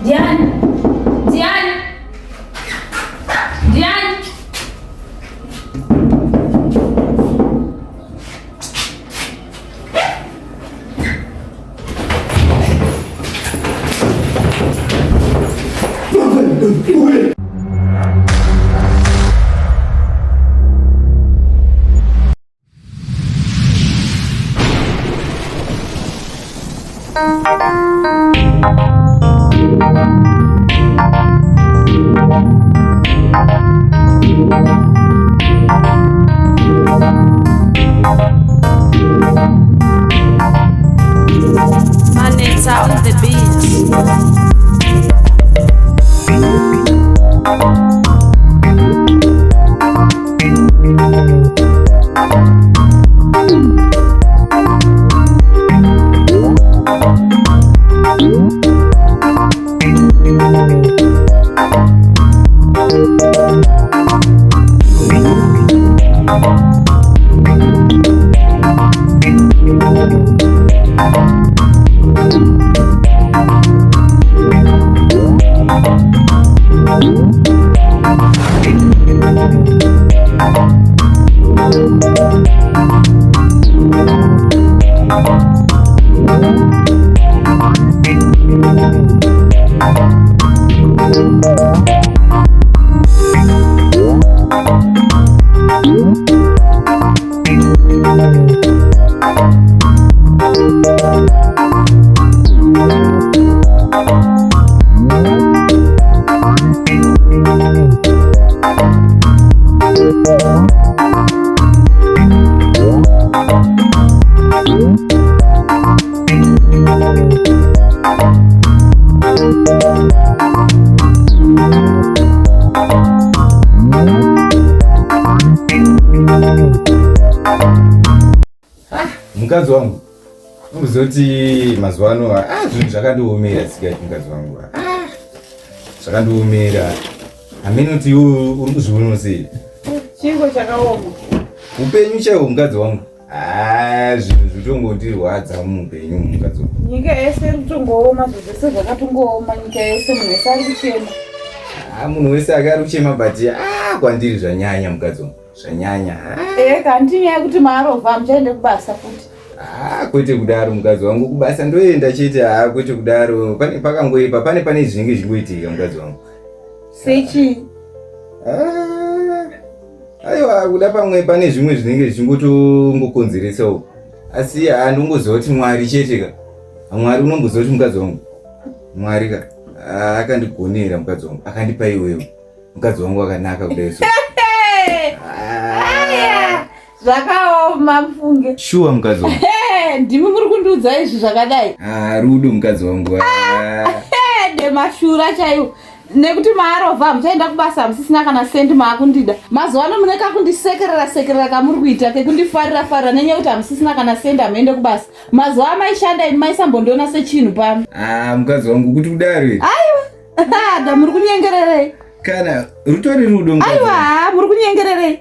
Ndiani? Ndiani? Ndiani? Manetsa on the beat. Mukadzi wangu unozoti mazuva ano ah, zvinhu zvakandiomera sikaiti mukadzi wangu ah, zvakandiomera hameno kuti iwe uri kuzvionawo sei Chingo chakaoma. Upenyu chaiwo mukadzi wangu ah, zvinhu zvitongondirwadza muupenyu mukadzi wangu. Nyika yese iri kutongooma, zvinhu zvese zvakatongooma, nyika yese munhu wese ari kuchema. Ah, munhu wese ake ari kuchema but ah, kwandiri zvanyanya mukadzi wangu zvanyanya. Ah. Eh, kanti nyaya yekuti maarovha hamuchaende kubasa futi. Ah, kwete kudaro mukadzi wangu kubasa ndoenda chete ah, kwete kudaro pane pakangoipa pane pane zvinenge zvingoitika mukadzi wangu. Sechii? Ah, aiwa kuda pamwe pane zvimwe zvinenge zvichingotongokonzeresawo asi handongoziva kuti Mwari chete ka Mwari unomboziva kuti mukadzi wangu Mwari ka ah, akandigonera mukadzi wangu akandipa iwewe mukadzi wangu akanaka kudai so Aya, zvakaoma mfunge. Shuwa mukadzi wangu. Ndimi muri kundiudza izvi zvakadai. Ah, rudo mukadzi wangu. Ah. Ndemashura chaiwo. Nekuti maarovha hamuchaenda kubasa hamusisina kana sendi maakundida. Mazuva ano mune kakundisekerera sekerera kamuri kuita kekundifarira farira nenyaya yekuti hamusisina kana sendi hamuende kubasa. Mazuva amaishanda ini maisambondiona sechinhu pano. Ah, mukadzi wangu kuti kudaro. Aiwa. Ada muri kunyengererei? Kana rutori rudo mukadzi. Aiwa, muri kunyengererei?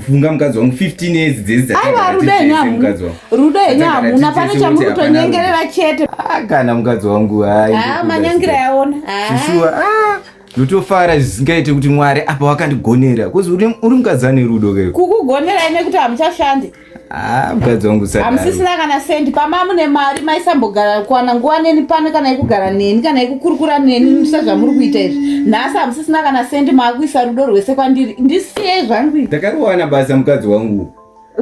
Funga mukadzi wangu 15 years dzese Aiwa, rudo henyu hamuna. Rudo henyu hamuna, pane chamuri kutonyengerera chete. Ah, kana mukadzi wangu hai. Ah, manyangira yaona. Ah. Shuwa. Ah. Ndotofara zvisingaite kuti Mwari apa wakandigonera. Kozi uri mukadzi ane rudo ke. Kukugonerai nekuti hamuchashandi. Ah, mukadzi wangu sadaro. Hamusisina kana sendi pama mune mari maisambogara kuwana nguva neni pano kana yekugara neni kana yekukurukura neni sezvamuri kuita izvi. Nhasi hamusisina kana sendi maakuisa rudo rwese kwandiri. Ndisiyei zvangu. Ndakariwana basa mukadzi wangu.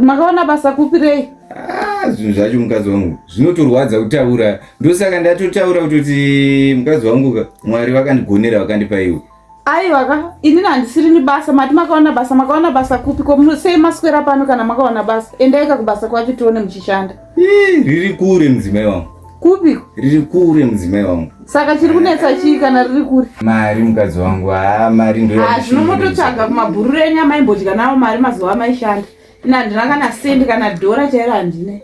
Makawana basa kupi rei? Ah, zvinhu zvacho mukadzi wangu zvinotorwadza kutaura. Ndosaka ndatotaura kutoti mukadzi wangu ka Mwari vakandigonera vakandipa iwe. Aiwa ka inini handisirini basa mati makawana basa makawana basa kupi ko sei maswera pano kana makawana basa endai ka kubasa kwacho tione muchishanda. Ii, riri kure mudzimai wangu. Kupi? Riri kure mudzimai wangu. Saka chiri kunetsa chii kana riri kure? Mari mukadzi wangu, haa mari ndo. Ah, zvino mototsvaga kumabhururu enyu amaimbodya nawo mari mazuva amaishanda. Ini handina kana sendi kana dhora chairo handina.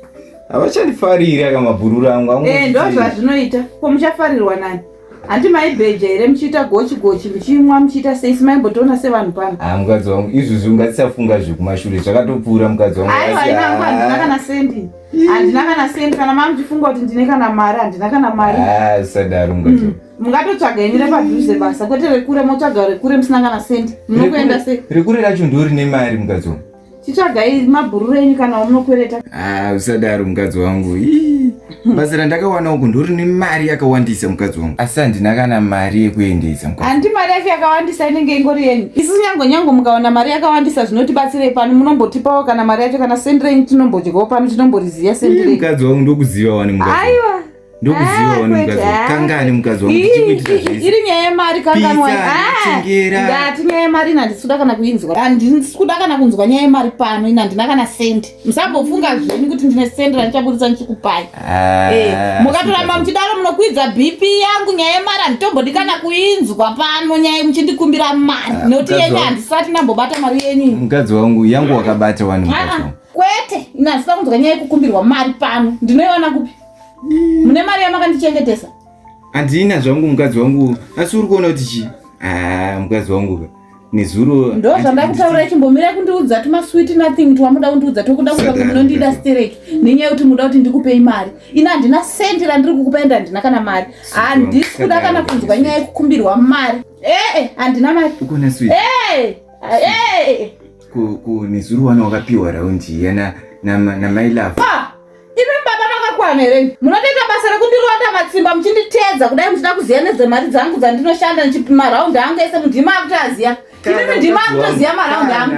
Havachandifariri aka mabhururu angu. Eh, ndo zvazvinoita. Ko muchafarirwa nani? Hanti maibheja here muchiita gochi gochi muchimwa muchiita sei simaimbotoona sevanhu pano. Ah, mukadzi wangu izvozvi ungatisafunga zvekumashure zvakatopfuura mukadzi wangu. Aiwa ina hangu handina kana sendi. Handina kana sendi kana mamuchifunga kuti ndine kana mari handina kana mari. Ah, sadaro mukadzi wangu. Mungatotsvaga henyu repadhuze basa kwete rekure motsvaga rekure musina kana sendi. Munokuenda sei? Rekure racho ndorine mari mukadzi wangu. Chitsvagai mabhururu enyu kana wamunokwereta. Ah, usadaro mukadzi wangu. Ii, basa randakawana uku ndorine mari yakawandisa mukadzi wangu. Asi handina kana mari yekuendesa mukadzi. Handi mari yacho yakawandisa inenge ingori yenyu. Isu nyange nyange mukawana mari yakawandisa zvinotibatsirei pano munombotipawo kana mari yacho kana sendi renyu tinombodyawo pano tinomboriziya sendi renyu. Mukadzi wangu ndokuziva wani mukadzi. Aiwa. Ndokuziva wani mukadzi wangu. Kangani mukadzi wangu ndichikuitira zvese. Iri nyaya yemari kanganwa. Tengera. Ndati nyaya yemari ina handisi kuda kana kuinzwa. Handisi kuda kana kunzwa nyaya yemari pano ina handina kana sendi. Musambofunga zvenyu kuti ndine sendi randichaburitsa ndichikupai. Mukatoramba muchidaro munokwidza BP yangu nyaya yemari handitombodi kana kuinzwa pano nyaya muchindikumbira mari. Nekuti yenyu handisati ndambobata mari yenyu. Mukadzi wangu yangu wakabata wani mukadzi wangu. Kwete, ina handisida kunzwa nyaya yekukumbirwa mari pano. Ndinoiwana kupi? Mune mari yamakandichengetesa? Handina zvangu mukadzi wangu, asi uri kuona kuti chii? Ah, mukadzi wangu nezuro ndo zvandakutaura chimbomira kundiudza tumasweet nothing twamuda kundiudza tokuda kuta kuti munondida stereki nenyaya yekuti muda kuti ndikupei mari. Ini handina sendi randiri kukupai ende handina kana mari. Handisi kuda kana kunzwa nyaya yekukumbirwa mari. Eh, handina mari. Ukona sweet. Eh, eh. Ku nezuro wana wakapiwa raundi iya na my love. Ah! Imi baba makakwana here? Munotoita basa rekundironda matsimba muchinditeedza kudai muchida kuziya nezvemari dzangu dzandinoshanda ndichipima raundi angu ese mundima akutoaziya. Imi mundima akutoziya maraundi angu.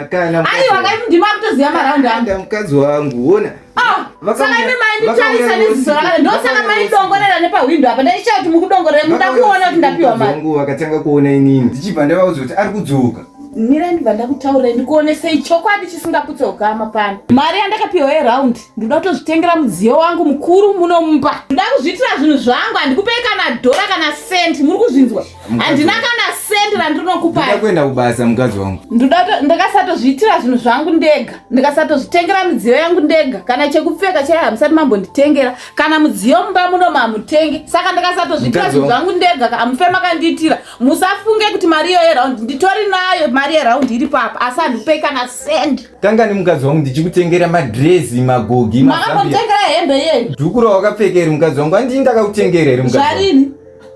Aiwa kai mundima akutoziya maraundi angu. Mukadzi wangu, ona. Ah, saka imi mainditarisa neziso rakadai. Ndosaka maidongorera nepahwindo apa. Ndaisha kuti mukudongorera muda kuona kuti ndapiwa mari. Wangu vakatanga kuona inini. Ndichibva ndavaudza kuti ari kudzoka. Mirai ndibva ndakutaurirai ndikuonesei chokwadi chisingaputse ukama pano. Mari yandakapiwa yeraundi ndoda kutozvitengera mudziyo wangu mukuru muno mumba. Ndoda kuzviitira zvinhu zvangu handikupei kana dhora kana sendi muri kuzvinzwa. Handina kana sendi randinokupai. Ndoda kuenda kubasa mukadzi wangu. Ndoda ndakasatozviitira zvinhu zvangu ndega. Ndikasatozvitengera midziyo yangu ndega kana chekupfeka chaiyo hamusati mambonditengera kana mudziyo mumba muno mamutengi. Saka ndakasatozviitira zvinhu zvangu ndega hamufe makandiitira. Musafunge kuti mari iyo yeround nditori nayo mari yeround iri papa asi handikupei kana sendi. Kangani mukadzi wangu ndichikutengera madrezi magogi makambonditengera hembe yenyu. Dhuku rawakapfeka iri mukadzi wangu handii ndakakutengera iri mukadzi wangu. Zvarini?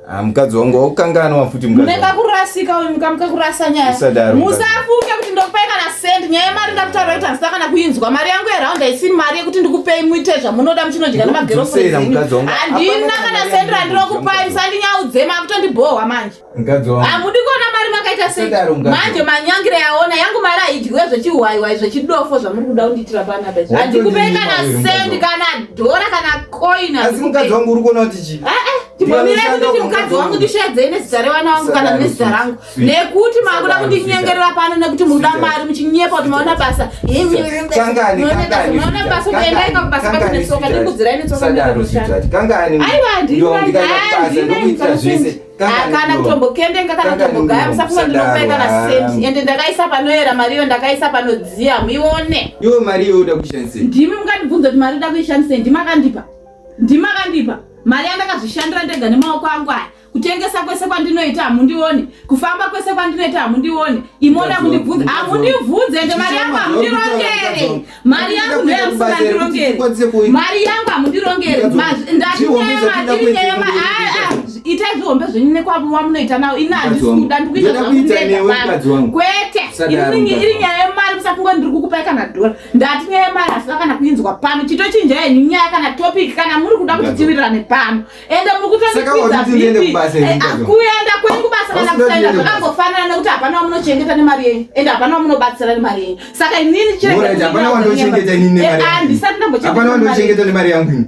Ah, mukadzi wangu wakukanganwa futi mukadzi wangu. Munekurasika uyu mukamuka kurasa nyaya. Usadaro. Musafunge kuti ndokupei kana sendi nyaya yemari ndakutaura kuti handisina kana kuinzwa mari yangu yeround haisini mari yekuti ndikupei muite zvamunoda muchinodya nemagerofriend enyu. Handina kana sendi randinokupai musandinyaudze makutondibhohwa manje. Mukadzi wangu. Hamudi kuona mari makaita sei? Manje manyangire yaona yangu mari haidyiwe zvechiwaiwai zvechidofo zvamuri kuda kundiitira panapa izvi. Handikupei kana sendi kana dhora kana coin. Asi mukadzi wangu uri kuona kuti chii? Eh eh. Timbomirai kunditi mukadzi wangu ndishedzei nezita revana vangu kana nezita rangu. Nekuti makuda kundinyengerera pano nekuti munoda mari muchinyepa kuti maona basa. Kangani maona basa kuendai kubasa kwacho netsoka ndikudzirai netsoka ndinoshanda. Kangani. Aiwa handina zvese. Kana kutombokendenga kana kutombogaya musafunga ndinokupai kana sendi ende ndakaisa panoera mari iyo ndakaisa panodziya muione. Iwe mari iyo uda kuishandisei? Ndimi mungandibvunza kuti mari uda kuishandisei ndimakandipa. Ndimakandipa mari yandakazvishandira ndega nemaoko angu aya. Kutengesa kwese kwandinoita hamundioni, kufamba kwese kwandinoita hamundioni. Imoda kundibvunza, hamundibvunze ende mari yangu hamundirongere. Mari yangu ndoyamusingandirongere. Mari yangu hamundirongere. Ndati nyaya iri nyaya itai zvihombe zvenyu nekwavo wamunoita nawo. Ini handisi kuda ndikuita zvangu ndega pano. Kwete. Iri nyaya yemari. musafunga ndiri kukupai kana dhora. Ndati nyaya yemari hasina kana kuinzwa pano. Chitochinja henyu nyaya kana topic kana muri kuda kuti tiwirirane pano. Ende muri kutondikwidza BP. Eh, ah, kuenda kwenyu kubasa kana kusaenda zvakangofanana nekuti hapana wamunochengeta nemari yenyu. Ende hapana wamunobatsira nemari yenyu. Saka inini chirega. Hapana wandochengeta inini nemari. Eh, ah, ndisati ndambochengeta. Hapana wandochengeta nemari yangu ini.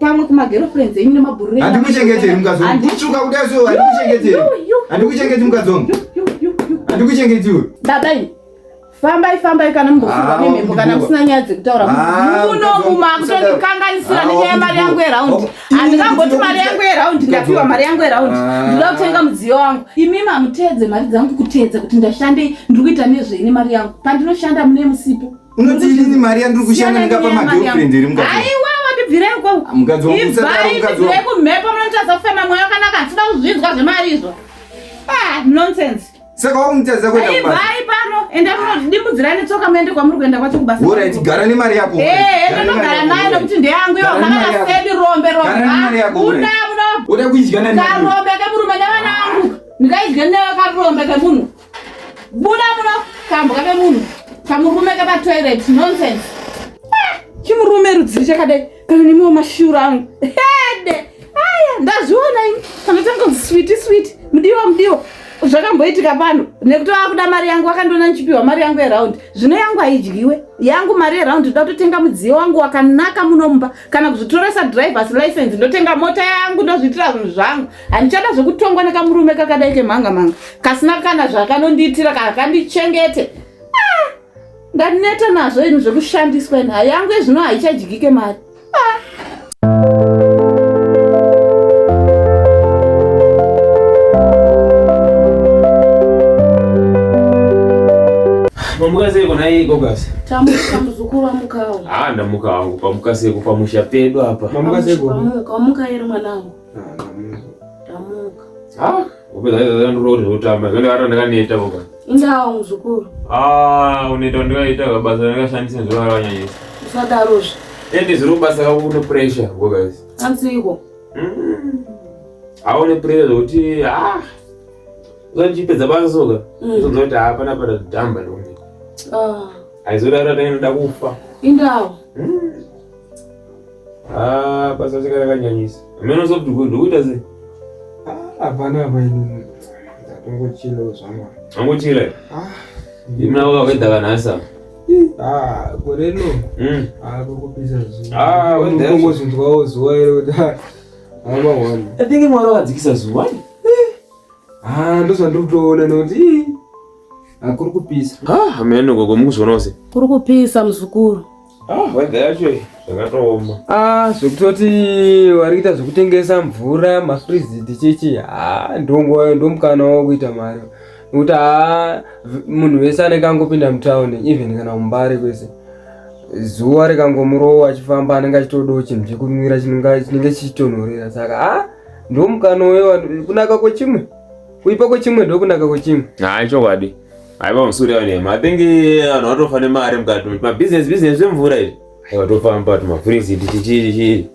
Pamwe kumagirlfriends enyu nemabhururu enyu. Handikuchengeteri mukadzi wangu. Kutsvuka kudai so handikuchengeteri. Handikuchengeti mukadzi wangu. Handikuchengeti iwe. Baba ini. Fambai fambai kana mumbofurwa Ah, nemhepo kana musina nyaya dzekutaura. Ah, Muno muma kutondikanganisira Ah, nenyaya yemari yangu yeraundi. Waku- Handingamboti mari yangu yeraundi ndapiwa mari yangu yeraundi. Ah. Ndinoda kutenga mudziyo wangu. Imimi hamuteedze mari dzangu kuteedza kuti ndashandei ndiri kuita nezvei nemari yangu. Pandinoshanda mune musipo. Unoti inini mari yandiri kushanda ndingapa magirlfriend here mukadzi wangu? Aiwa wandibvirei uko. Mukadzi wangu usadaro Ibvai mukadzi ndibvirei wangu. kumhepo munotadza kufema mweya wakanaka handisida kuzvinzwa zvemari izvo. Ah, nonsense. Saka wakumutadza kuenda kubasa. Ibvai pano enda munodimbudzirai netsoka muende kwamuri kuenda kwacho kubasa. Alright, gara nemari yako. Eh, Gara enda nemari ndogara yako, nayo alright. nekuti ndeyangu iyo Gara nemari makana yako. sedi rombe rombe. Gara nemari yako, Buda alright. buda. Uda kuidya nani? Karombe kemurume nevana vangu. Ndingaidye newe karombe kemunhu. Buda muno kambwa kemunhu. Kamurume kepatoilet nonsense. Ah, chimurume rudzii chakadai kana nemiwo mashura angu. Hede. Aya, ndazviona ini. Panotanga kunzi sweet sweet. Mudiwa mudiwa. Zvakamboitika pano nekuti vakuda mari yangu vakandiona ndichipiwa mari yangu yeraundi. Zvino yangu haidyiwe. Yangu mari yeraundi ndoda kutotenga mudziyo wangu wakanaka muno mumba kana kuzvitoresa drivers license ndotenga mota yangu ndozviitira zvinhu zvangu. Handichada zvekutongwa nekamurume kakadai kemhanga mhanga kasina kana zvakanondiitira kakandichengete. Ah, ndaneta nazvo ini zvekushandiswa ini. Yangu zvino haichadyike mari. Ah. Mamuka sei kona iyi gogasi? Tamuka muzukuru wamukawo. Ah, ndamuka wangu pamuka sei pamusha pedu apa. Mamuka sei gogo? Wamuka, wamuka here mwanangu? Tamuka. Ah, upedza izvo ndiro zvekutamba. Zvino ndakati ndakaneta goga. Indawo muzukuru. Ah, unoita ndikaita kabasa ndakashandisa zuva rakanyanyisa. Usadarozve. Ende zviri kubasa kako kune pressure gogasi. Anziko. Aone pressure zvokuti ah. Uzandichipedza basa soka. Uzonzwa kuti ah panapa ndadhamba ndokuneta. Ah, Aizorara ndainoda kufa. indawo. Ah, basa racho rakanyanyisa. Amene soft ndokuita sei? Hapana apa ini ndatongochilawo zvangu. Angochila. Ah, Imna wakaenda kanasa. ah, gore rino ah, kuri kupisa zuva. Ah, weather yacho. Kungozvinzwawo zuva iro kuti ah, hamahwani. I think Mwari wakadzikisa zuva. Ah, ndozvandiri kutoona nekuti ii, ah, kuri kupisa. Ah, amene gogo mukuzvionawo sei? Kuri kupisa muzukuru. Ah, weather yacho iyi zvakatooma. Ah, zvekutoti vari kuita zvekutengesa mvura mafriziti chichi ah, ndonguva ndomukana wakuita mari nekuti ah, munhu wese anenge angopinda mutauni even kana mumbare kwese zuva rikangomurowa achifamba anenge achitodawo chinhu chekunwira chinenge chichitonhorera saka ah, ndomukana wewa kunaka kwechimwe kuipa kwechimwe ndokunaka kwechimwe. Hayi chokwadi. Hayi pamusuri yayo nema. I think vanhu vatofa nemari mukati. Ma business business zvemvura izvi. Hayi watofamba tu mafriziti chichi chichi.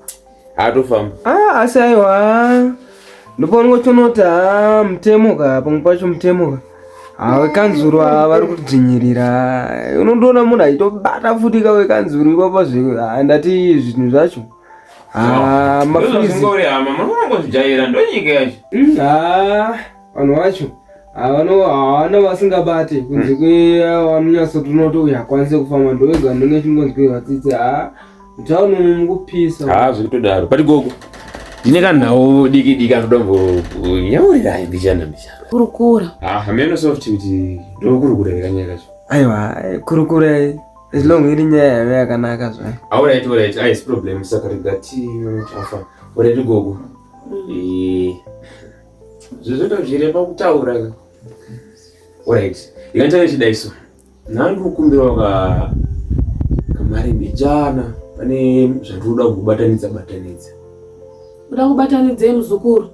Atofamba. Ah, asi aiwa ndopaunongotoona kuti ah, mutemo ka pamwe pacho mutemo ka Ah, wekanzuru ah, vari kudzvinyirira unondoona munhu achitobata futi ka wekanzuru ipapo zve ah, ndati zvinhu zvacho Ah, mafrizi Zvingori hama, munongozvijaira ndonyika yacho. Ah, vanhu vacho havana vasingabate kunze kwevanonyatsotoona kuti uyu hakwanise kufamba ndowega ndinenge chingonzwirwa tsitsi ha mutauni umu mukupisa. Ah, zvekutodaro. But gogo. Ndine kanhau diki diki anoda kumbonyaurirai mbichana mbichana. Kurukura. Ah, hameno soft kuti ndokurukura here kanyaya kacho. Aiwa, kurukurai as long iri nyaya yave yakanaka zvayo. Alright, alright. Haisi problem saka rega tichafa. Alright gogo. Eh. Zvizoita zvirema kutaura ka. Alright. Ndingatanga chidaiso. Nhandikukumbirawo ka kamari mbijana pane zvandinoda kubatanidza batanidza. Uda kubatanidzei muzukuru?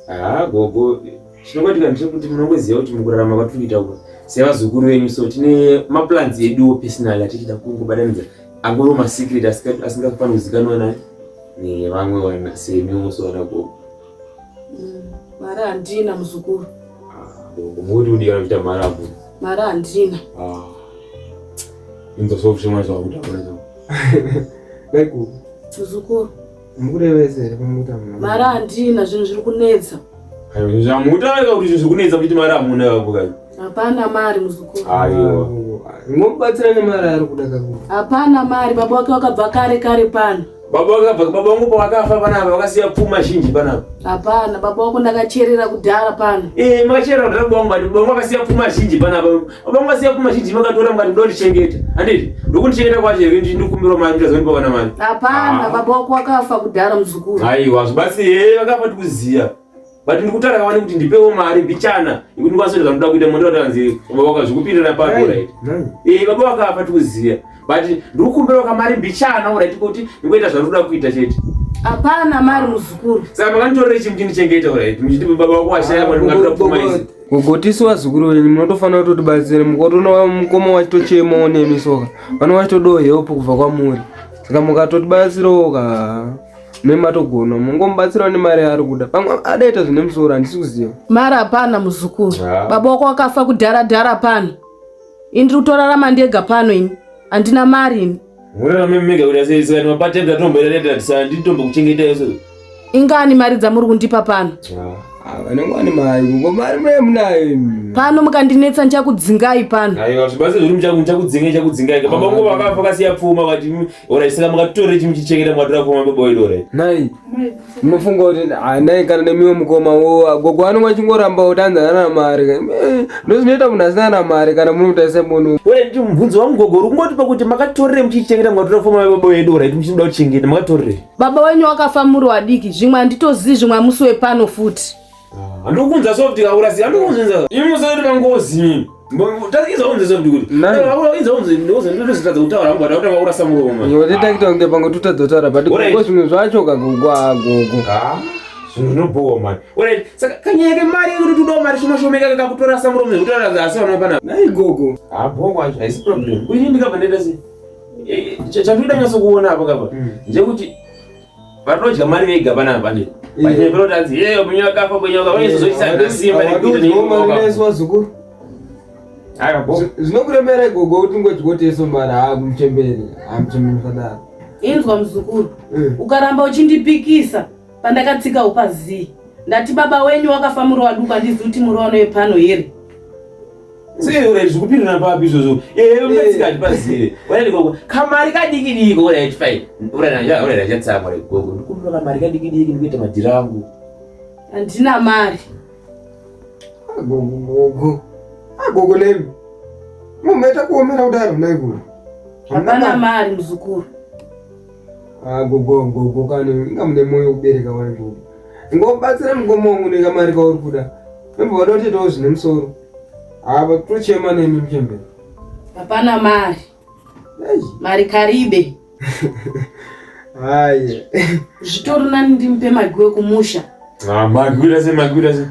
Ah, gogo, chinongoitika ndechekuti munongoziva kuti mukurarama kwatiri kuita uku sevazukuru venyu so tine maplans eduwo personally atichida kungobatanidza angoriwo masecret asingafaniri kuzikanwa nani nevamwe vana semiwo so vana gogo. Mari handina muzukuru. Ah, gogo, mukuti kudii kana kuita mari apo? Mari handina. Ah. Inzwa soft shema zvakutaura izvo. Dai gogo. Muzukuru. Mukurevesa here pamukuti hamuna mari? Handina, zvinhu zviri kunetsa. Aiwa, zvamutaura kuti zvinhu zviri kunetsa kuti mari hamuna kabuka. Hapana mari, muzukuru. Aiwa. Ngomubatsira nemari ari kuda kakuti. Hapana mari, baba wake wakabva kare kare pano. Baba vakabva, baba vangu pavakafa panapa vakasiya pfuma zhinji panapa. Hapana, baba wako ndakacherera kudhara pano. Eh, makachera kudhara baba vangu, but baba vangu vakasiya pfuma zhinji panapa. Baba vangu vakasiya pfuma zhinji makatora mukati ndoda kundichengeta. Handiti? Ndokundichengeta kwacho here ndikumbira mari ndazondipa kana mari. Hapana, Ah. baba wako wakafa kudhara, muzukuru. Aiwa, zvibatsiri eh vakafa tikuziya. But ndikutaura kawani kuti ndipewo mari mbichana yekuti ndikwanise kuita zvandinoda kuita munhu ndoda baba wakazvikupirira papo right. Eh, baba vakafa tikuziya. But ndikukumbira kamari mbichana right kuti ndingoita zvandinoda kuita chete. Hapana mari, muzukuru. Saka makanditorera chii muchindichengeta right? Muchiti baba wako washaya mari mungatora pfuma idzi. Gogo, tisu vazukuru venyu, munotofanira kutotibatsira. Mukotoona mukoma wachitochemawo nemi soka, vana vachitodawo help kubva kwamuri, saka mukatotibatsirawo ka mematogona mungomubatsirawo nemari yaari kuda, pamwe adaita zvine musoro, handisi kuziva. Mari hapana, muzukuru. Ah. Baba wako wakafa kudhara dhara pano. Ini ndiri kutorarama ndega pano, ini handina mari ini. Murarame mega kuti sei saka mapatenda tomboita teta tisana nditombokuchengeta iso. Ingani mari dzamuri kundipa pano? Vanenge vane mari gogo, mari mune munayo imi. Pano mukandinetsa ndichakudzingai pano. Aiwa, zvibatsiri zviri muchaku muchakudzinga chakudzingai. Baba vangu vakafa vakasiya pfuma vati ora saka mukatitorere chii muchichengeta mukatora pfuma baba wedu ora. Nai munofunga kuti ah, nai kana nemiwo mukoma wo gogo anenge achingoramba kuti anzi haana mari. Eh, ndozvinoita munhu asina na mari kana munomutarisa munhu. Ora ndi mubvunzo wangu gogo uri kungoti pakuti makatitorere muchichengeta mukatora pfuma baba wedu ora muchida kuchengeta makatorere. Baba wenyu wakafa muri wadiki, zvimwe handitozii, zvimwe hamusi wepano futi. Handikuunza soft kaurasi handikuunza. Imi musati pangozi. Takiza unze soft kuti. Nani? Inza unze ndozo ndozotadza kutaura hangu ndakutanga kurasa muromo. Nyotitakuita kunge pamwe tutadzotaura but Alright. gogo zvimwe zvacho kagogo agogo. Ah, zvinhu zvinobhowa mani. Alright, saka kanyaya kemari yekuti tudawo mari shomashomeka kakutorasa muromo zvekutaura asi vana pana. Nai gogo. Ah, bhowa kwacho haisi problem. Uye ndikabva ndaita sei? Chandinoda nyatso kuona apa kapa ndechekuti vanodya mari vega panapa ndi. Vachipera kuti anzi yeyo munyu wakafa munyu wakafa vanozozoisa simba rekuita nesu vazukuru. Aiwa bho. Zvinokuremera gogo kuti ungodyoteso mari ha muchemberi, ha muchemberi musadaro. Inzwa muzukuru, ukaramba uchindipikisa pandakatsika upazii, ndati baba wenyu wakafa muri waduku, handizivi kuti muri wano yepano here. Sei uri zvikupindura papi izvozvo? Eh, ungatsika hatipazive. Wena gogo, kamari kadiki diki ora fine. Ora nanja ora nanja tsama gogo. Ndikumbira kamari kadiki diki ndikuita madhira angu. Handina mari. Gogo gogo. Ah gogo nemi. Mumaita kuomera kudaro nai gogo. Hapana mari, muzukuru. Ah gogo gogo kani inga mune moyo kubereka wani gogo. Ngobatsira mukoma wangu nekamari kauri kuda. Membo vada kutoitawo zvine musoro. Apa tochema nemi muchembere. Hapana mari. Ei. Mari karibe. Haya. Zvitori nani ndimupe magi wekumusha. Ah, magi kuita sei magi kuita sei?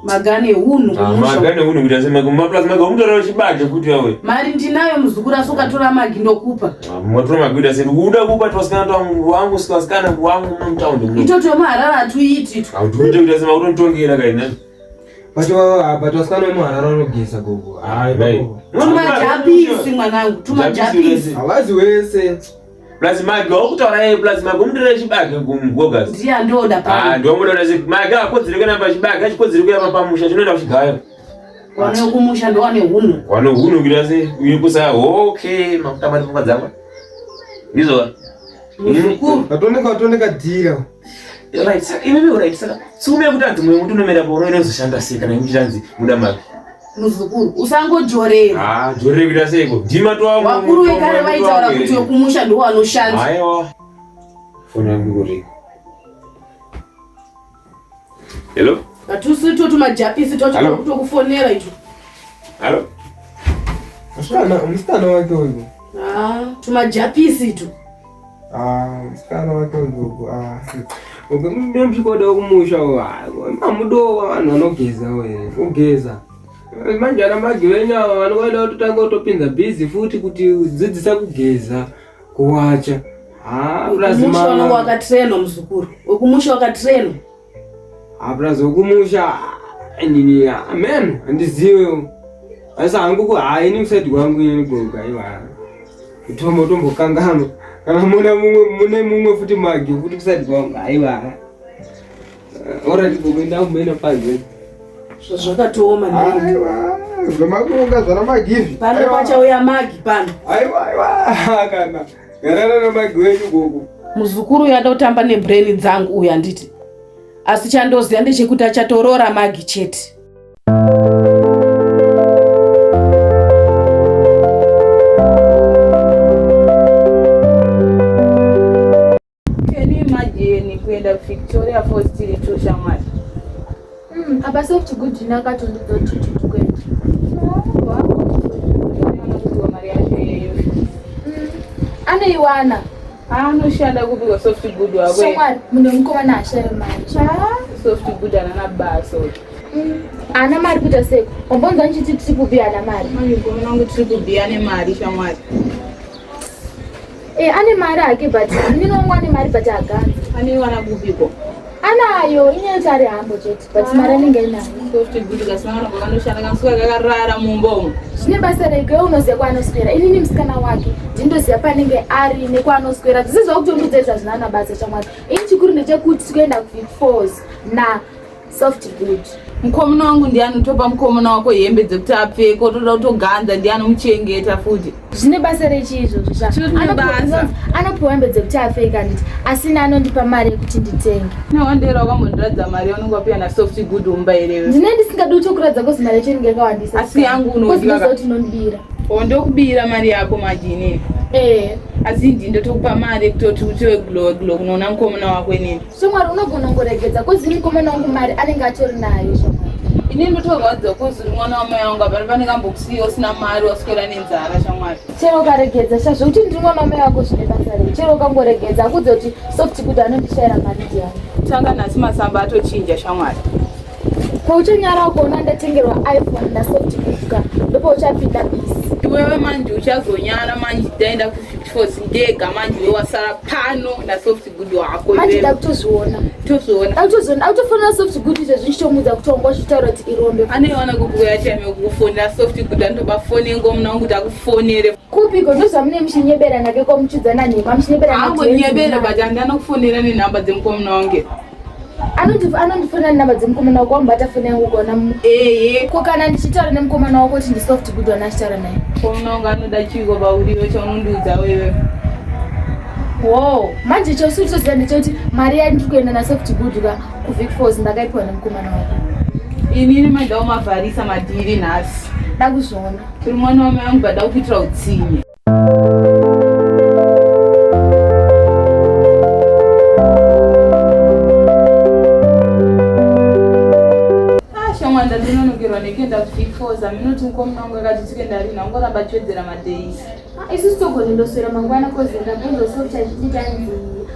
Magane hunhu Ah, kumusha. magi ane hunhu kuita sei magi maplus magi umutora chibage kuti yawe. Mari ndinayo muzukuru, asi ukatora magi ndokupa. Ah, mukatora magi kuita sei? Ndikuda kupa twasikana twangu wangu sikana wangu mutaundi muno. Itoto muHarare hatuiti itwo. Hautuite kuita sei makutonditongera kaina. But wa but wasikana wemuHarare vanogeza gogo. Hayi gogo. Tumajapisi mwanangu, tumajapisi. Havazi wese. Plus magi wakutaura yeye plus magi umutorera chibage kumugogas. Ndiye andoda Ah, pano. ndomuda kuti magi akodzere kuenda pachibage achikodzere kuya pamusha chinoenda kuchigayo. Wane wekumusha ndowane hunhu. Wane hunhu kuita sei? Uye kusa okay makutamba pfungwa dzangu. Ndizvo. Muzukuru. Watoneka watoneka dhira. Right, saka imimi right saka tsume yekuti anzi mumwe muti unomera pauro inozoshanda sei kana muchitanzi muda magi. Muzukuru, usangojorera. Ah, jorere kuita seiko? Ndima toa Wakuru vekare vaitaura kuti wekumusha ndo wanoshanda. Aiwa. Foni yangu ikuringa. Hello? Hatusi ito tumajapisi Hello? twacho tokufonera icho. Hello? Musikana musikana wake uyu. Ah, tumajapisi ito. Ah, musikana wake uyu gogo. Ah. Gogo mchikoda kumusha mamudowa vanhu vanogeza we. Kugeza. Manje ana magi venyu ava vanoda kutotanga kutopinza bhizi futi kuti dzidzisa kugeza, kuwacha. Ah, plus Wekumusha unenge mama. wakatrenwa muzukuru. Wekumusha wakatrenwa. Ah, plus wekumusha inini amen handiziwe. Asi hangu ku hayi ini kusaidi kwangu ini gogo aiwa. Kutombo tombokanganwa. Kana mune mumwe mune mumwe futi magi futi kusaidi kwangu aiwa. Alright gogo ndakumboenda panze. Zvakatooma nhai. Aiwa, zvamakunga zvana magivi. Pano pachauya magi pano. Aiwa aiwa kana. Garana namagi wenyu gogo. Muzukuru uyu ada kutamba nebrain dzangu uyu handiti. Asi chandoziva ndechekuti achatoroora magi chete. Can you imagine kuenda Victoria Falls tiri two shamwari? Apa soft good ina akatondudza kuti tikuenda. Mari yacho iyoyo. Anoiwana. Anoshanda kupi kwa soft good wako? Shamwari, munhu wemukomana haashaye mari. Soft good anana basa. Ana mari kuita seko. Wambonzwa ndichiti tiri kubi ana mari. Manje mukomana wangu tiri kubhiya nemari shamwari. Eh, ane mari hake but inini wangu ane mari but haganzi. Anoiwana kupiko? Anayo, inyaya yekuti ari hambo chete but mari anenge ainayo. Soft good kasina kana kwakanoshanda kamusuka kakarara mumba umu. Zvine basa rei iwe unoziva kwaanoswera. Inini musikana wake ndindoziva panenge ari nekwaanoswera. Zvisizva kutondiudza izvi hazvina na basa shamwari. Ini chikuru ndechekuti tikuenda kuVic Falls na soft good. Mukomana wangu ndiye anotopa mukomana wako hembe dzekuti apfeke otoda kutoganza ndiye anomuchengeta futi. Zvine basa rechi izvozvo sha. Zvine basa. Anopiwa hembe dzekuti apfeke handiti asina anondipa mari yekuti nditenge. Newandera wakambondiratidza mari yaunenge wapiwa nasoft good mumba here. Ndine ndisingadi kutokuratidza kozi mari yacho inenge yakawandisa. Asi yangu Kozi unodya ndoziva kuti unondibira. O ndokubira mari yako manje inini. Eh. Asi ndini ndotokupa mari yekutoti utiwe glow glow kunoona mukomana wako inini. Shamwari unogona kungoregedza kozi mukomana wangu mari anenge atori nayo shamwari. Inini ndotorwadziwa kozi uri mwana wamai wangu apa pane kambokusiya usina mari waswera nenzara shamwari. Chero ukaregedza sha zvekuti ndiri mwana wamai wako zvine basa rei. Chero ukangoregedza akudze kuti soft good anondishayira mari ndiyani. Tanga nhasi masamba atochinja shamwari. Pauchanyara ukaona ndatengerwa iPhone na soft good ka ndopauchapinda bisi. Iwewe manje uchazonyara manje taenda ku-Vic Falls ndega manje iwe wasara pano nasoft good wako Manje iwewe. nda kutozviona. Tozviona. Nda kutozviona. Ndakutofonera soft good izvezvi ndichitomuudza kuti wanga uchitaura kuti irombe. Anoiwana kukuya time yekukufonera soft good anotoba foni yengomuna wangu kuti akufonere. Kupiko ndozvamune muchinyebera nake kwamuchiudzana nhema muchinyebera Haangonyebere but handanokufonera nenhamba dzemukomana wangu. Anondifonera nenhamba dzemukomana wako wamubata foni yangu ukaona Ehe. Ko kana ndichitaura nemukomana wako kuti ndi soft good wana achitaura naye. Mukomana wangu anoda chiko pauriwe chaunondiudza wewe. Wow, manje chausi kutoziva ndechekuti mari yandiri kuenda na soft good ka kuVic Falls ndakaipiwa nemukomana wako. Inini manje ndaumavarisa madhiri nhasi. Ndakuzviona. Uri mwana wamai vangu bada kuitira utsinye. Ah, shamwari ndatononokerwa nekuenda kuVic Falls. Aminoti mukomana wangu akati tikuenda rini angoramba achiwedzera madays. Ah, isusu togonendoswera mangwana kozi ndabvunza soft achiti tanzi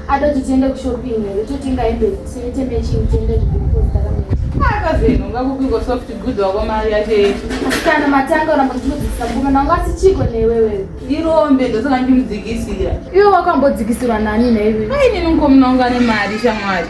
adoti tiende kushopping here totenga hembe tiite matching tiende kuVic Falls takamira. Akazenonga kupiko soft good wako mari yacho yeshe. Asi kana matanga uramba kuchimudzikisa mukomana wangu asi chiko newewe. Irombe ndosaka ndichimudzikisira. Iwe wakambodzikisirwa nani naiwe? Ai nini mukomana wangu ane mari shamwari.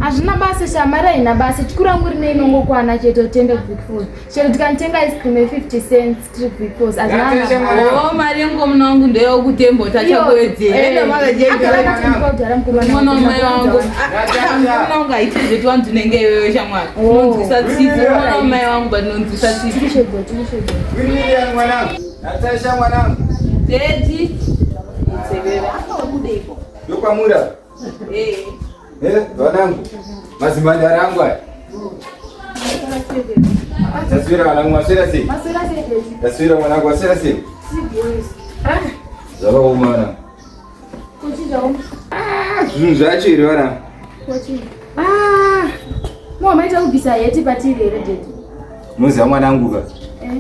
Hazvina basa sha, mari haina basa. Chikuru rangu rine inongokwana chete kuti tiende kuVic Falls. Chero tikanitenga ice cream ye50 cents tiri kuVic Falls hazvina Natasha, mari. mwana. O mari yemukomana wangu ndeyokutembo tachakuwedzera. Enda Akadhara mukomana Mwana wamai wangu. Natasha. Mukomana wangu haiti zveti wanzi unenge iwewe shamwari. Oh. Unonzwisa tsitsi. Mwana wamai wangu but unonzwisa tsitsi. Tiri tiri William mwanangu. Natasha mwanangu. Daddy. Itsewewe. Akawabudeiko. Ndokwamura. Eh. Eh, vanangu. Mazimhandara angu aya. Taswira vanangu, maswera sei? Maswera sei daddy? Taswira mwanangu, maswera sei? Zvakaoma vanangu. Kuchinjawo. Ah, zvinhu zvacho here vanangu? Kuchinja. Ah. Mwa maita kubvisa heti patiri here daddy? Munoziva mwanangu ka? Eh.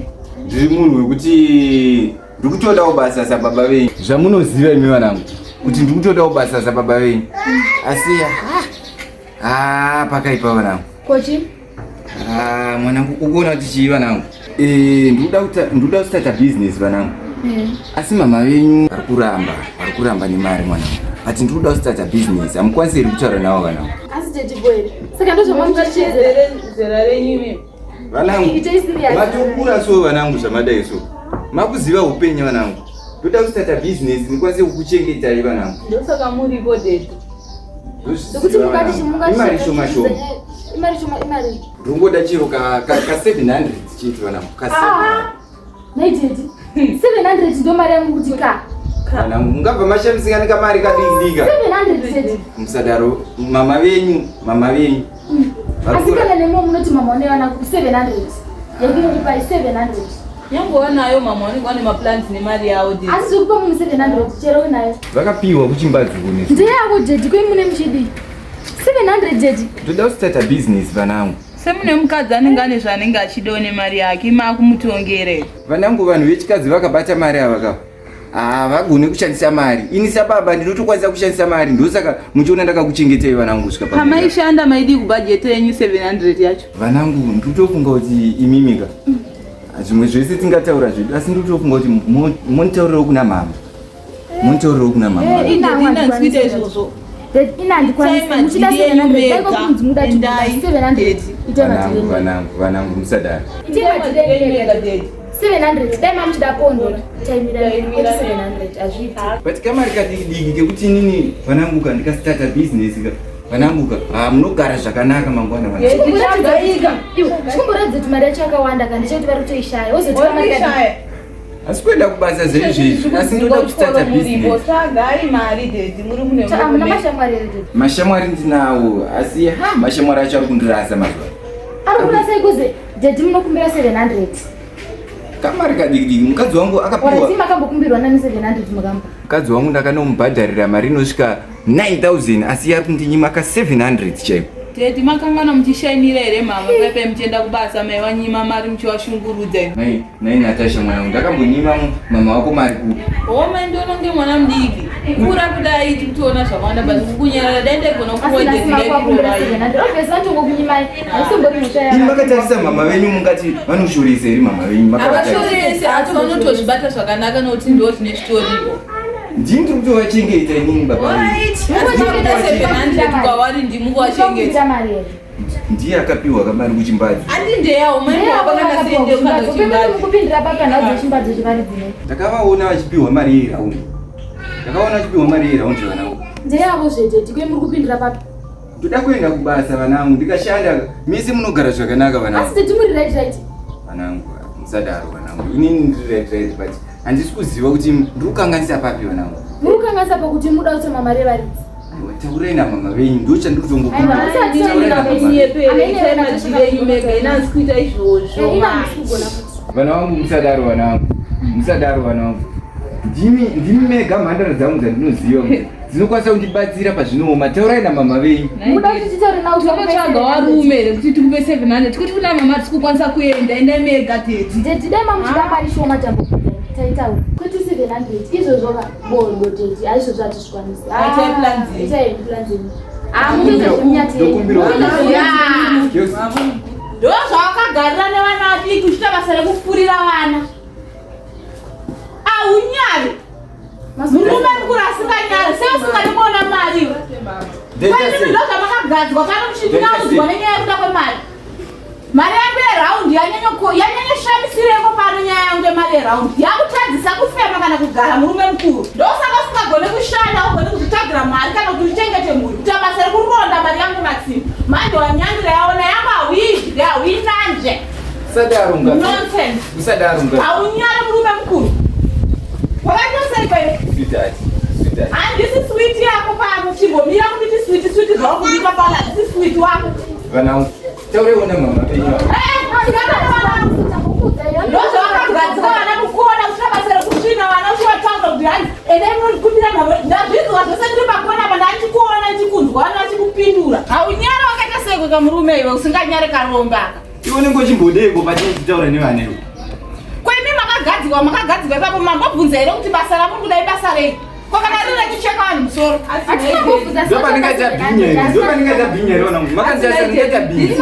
Ndiri munhu wekuti ndikutodawo basa sababa venyu. Zvamunoziva imi vanangu kuti ndikutodawo basa sababa venyu. Asi ah, pakaipa vanangu. Kochi? Ah, mwanangu ukuona kuti chii vanangu? Eh, ndikuda kustarta business vanangu. Eh. Asi mama venyu vari kuramba nemari mwanangu. But ndikuda kustarta business. Hamukwanisi here kutaura navo vanangu? Asi daddy boy. Saka ndozvamuchachedzera. Zera renyu imi. Vanangu, Itei serious. matokura so vanangu zvamadai so. Makuziva upenyu vanangu. Ndoda kustarta business ndikwanise kukuchengetai vanangu. Ndosaka muripo daddy. Nekuti mukati Ndozviziva Imari shoma shoma. Imari shoma imari. Ndongoda chero ka ka ka 700 chete vanangu. Ka 700. Nhai daddy. 700 ndo mari yangu kuti ka. Vanangu mungabva mashamisika nekamari kadikidika. 700 daddy. Musadaro mama venyu, mama venyu. Vari Asi kura- kana nemo munoti mama une vana ku 700. Yekukupai 700. Nyangwe wanayo mama vanenge vane maplans nemari yavo daddy. Asi zvekupa munhu 700 chero unayo. Vakapiwa kuchimbadzi kunesu. Ndeyako daddy kwei mune muchidii? 700 daddy. Ndoda kustarta business vanangu. Semune mukadzi anenge ane zvaanenge achidawo nemari yake makumutongere. Vanangu vanhu vechikadzi vakabata mari ava ka havagoni kushandisa mari. Ini sababa ndinotokwanisa kushandisa mari, ndosaka muchiona ndakakuchengetai vanangu kusvika pa Pamaishanda maidii kubhajeti yenyu 700 yacho? Vanangu, ndinotofunga kuti imimika zvimwe zvese tingataura zvedu, asi ndinotofunga kuti monitaurirawo kuna mama, monitaurirawo kuna mama. Ina Daddy, handikwanisi ndikuita daddy. izvozvo. Daddy, ina handikwanisi. Itai Muchida madhiri enyu 700 mega. dai kwakunzi muda Endai, 700. daddy. Itai Vanangu, madhiri enyu. vanangu, vanangu, musadaro. Itai madhiri enyu mega. daddy. 700 dai mamuchida pondo taimira 700 hazviiti. But kamari kadiki diki kekuti inini vanangu ka ndikastarta business ka vanangu ka ha munogara zvakanaka mangwana vanangu. Chikumboratidza kuti mari yacho yakawanda kana ndichati vari kutoishaya wozoti kamari kadiki. Asi kuenda kubasa zveizvezvi, asi ndoda kustarta business. Tsvagai mari daddy muri mune Hamuna mashamwari here daddy? Mashamwari ndinawo, asi ha mashamwari acho ari kundirasa mazuva Ari kurasa ikuze daddy munokumbira 700. Kamari kadikidiki mukadzi wangu akapiwa. Warati makambokumbirwa nani 700 mukampa? Mukadzi wangu ndakanomubhadharira mari inosvika 9000 asi ari kundinyima ka 700 chaiko. Daddy makangana muchishainira here mama pepe muchienda kubasa maiwanyima mari muchiwashungurudza imi. Nai nai Natasha mwanangu, ndakambonyima mama wako mari kupi? Homa ndiononge mwana mudiki. Kukura kudai tikutoona zvakawanda but kukunyarara dai ndaigona Asi kukuwa nhasi daddy makuvakumbira ndaikurova. 700. Obviously vanotongokunyimai. Haisimbori mhosva Imi yavo. makatarisa mama venyu mungati vanoshoresa here mama venyu? Makavatarisa. Havashorese asi vanotozvibata zvakanaka nokuti ndo zvine zvitoripo. Ndini ndiri kutovachengeta inini baba venyu. Alright. Asi makuda 700 kwavari ndimukuvachengeta. Mukumbira mari here? Ndiye akapiwa kamari kuchimbadzi. Andi ndeyawo maimbowakanaka sende ukanda kuchimbadzo. Mukupindira papi nhau dzechimbadzo chevari dzine. Ndakavaona vachipiwa mari yeraundi. Ndakaona vachipiwa mari yeraundi vanangu. Ndeyavo zvedaddy kwei muri kupindira papi? Ndoda kuenda kubasa vanangu, ndikashanda mese munogara zvakanaka vanangu. Asi daddy muri right right. Vanangu, musadaro vanangu. Inini ndiri right right but handisi kuziva kuti ndiri kukanganisa papi vanangu. Muri kukanganisa pakuti muda kutsoma mari yevaridzi. Aiwa, taurai namama venyu, ndo chandiri Aiwa, kutongokumbira. asi hatisi Taurai namama venyu. kuita izvozvo. Ina handisi kugona futi. Vana vangu musadaro vanangu. Musadaro vana vangu. Ndimi ndimi mega mhandara dzangu dzandinoziva kuti dzinokwanisa kundibatsira pazvinooma. Taurai namama venyu. Muda kuti titaure navo kuti vakupe Tinotsvaga 700. varume here kuti tikupe 700 tikuti kuna mama tisi kukwanisa kuenda endai mega daddy. Daddy dai mamuchida mari shoma tambokupai taitaura. Kwete 700 izvozvo ka bodo daddy aizvozvo hatizvikwanisi. Itai plan dzenyu. Itai plan dzenyu. Ah munoita zvemunyati. Ndokumbirawo. Yes. Ndo zvawakagarira nevana vadiki uchiita basa rekufurira vana. Aunyari. Murume mukuru asinganyari sei usingadi kuona mari iwe? Ndaita Kwaini sei? ndo zvamakagadzwa pano muchindinaudzwa nenyaya yekuda kwemari. Mari yangu yeraundi yanyanyoshamisireiko pano nyaya yangu yemari yeraundi yakutadzisa kufema kana kugara murume mukuru. Ndosaka usingagone kushanda ugone kuzvitsvagira mari kana kuti uchengete mhuri. Kuita basa rekuronda mari yangu matsimba. Manje wanyandira yaona yangu hauidye hauinanje. Usadaro mukadzi. Nonsense. Usadaro mukadzi. Haunyare murume mukuru. Wakaita sei kwene? Sweetheart. Sweetheart. Handisi switi yako pano chimbomira kunditi switi switi zvawakundika pano handisi switi wako. Vanangu, tauraiwo namama venyu. Ndozvawakagadzika vana kukona kuchita basa rekusvina vana uchivataura kuti hanzi endai munondikumbira nhamo ndazvinzwa zvose ndiri pakona pa ndandichikuona ndichikunzwa vana vachikupindura. Haunyare wakaita sei kamurume iwe usinganyare karomba aka. Iwe unenge uchimbodeko patinochitaura nevana iwe. Kwemi makagadzikwa makagadzikwa ipapo mambobvunza here kuti basa ramuri kuda ibasa rei? Ko kana riri rekucheka vanhu musoro? Ndopandingaita bhinya here? Ndopandingaita bhinya here vanangu? Makanditarisa ndingaita bhinya.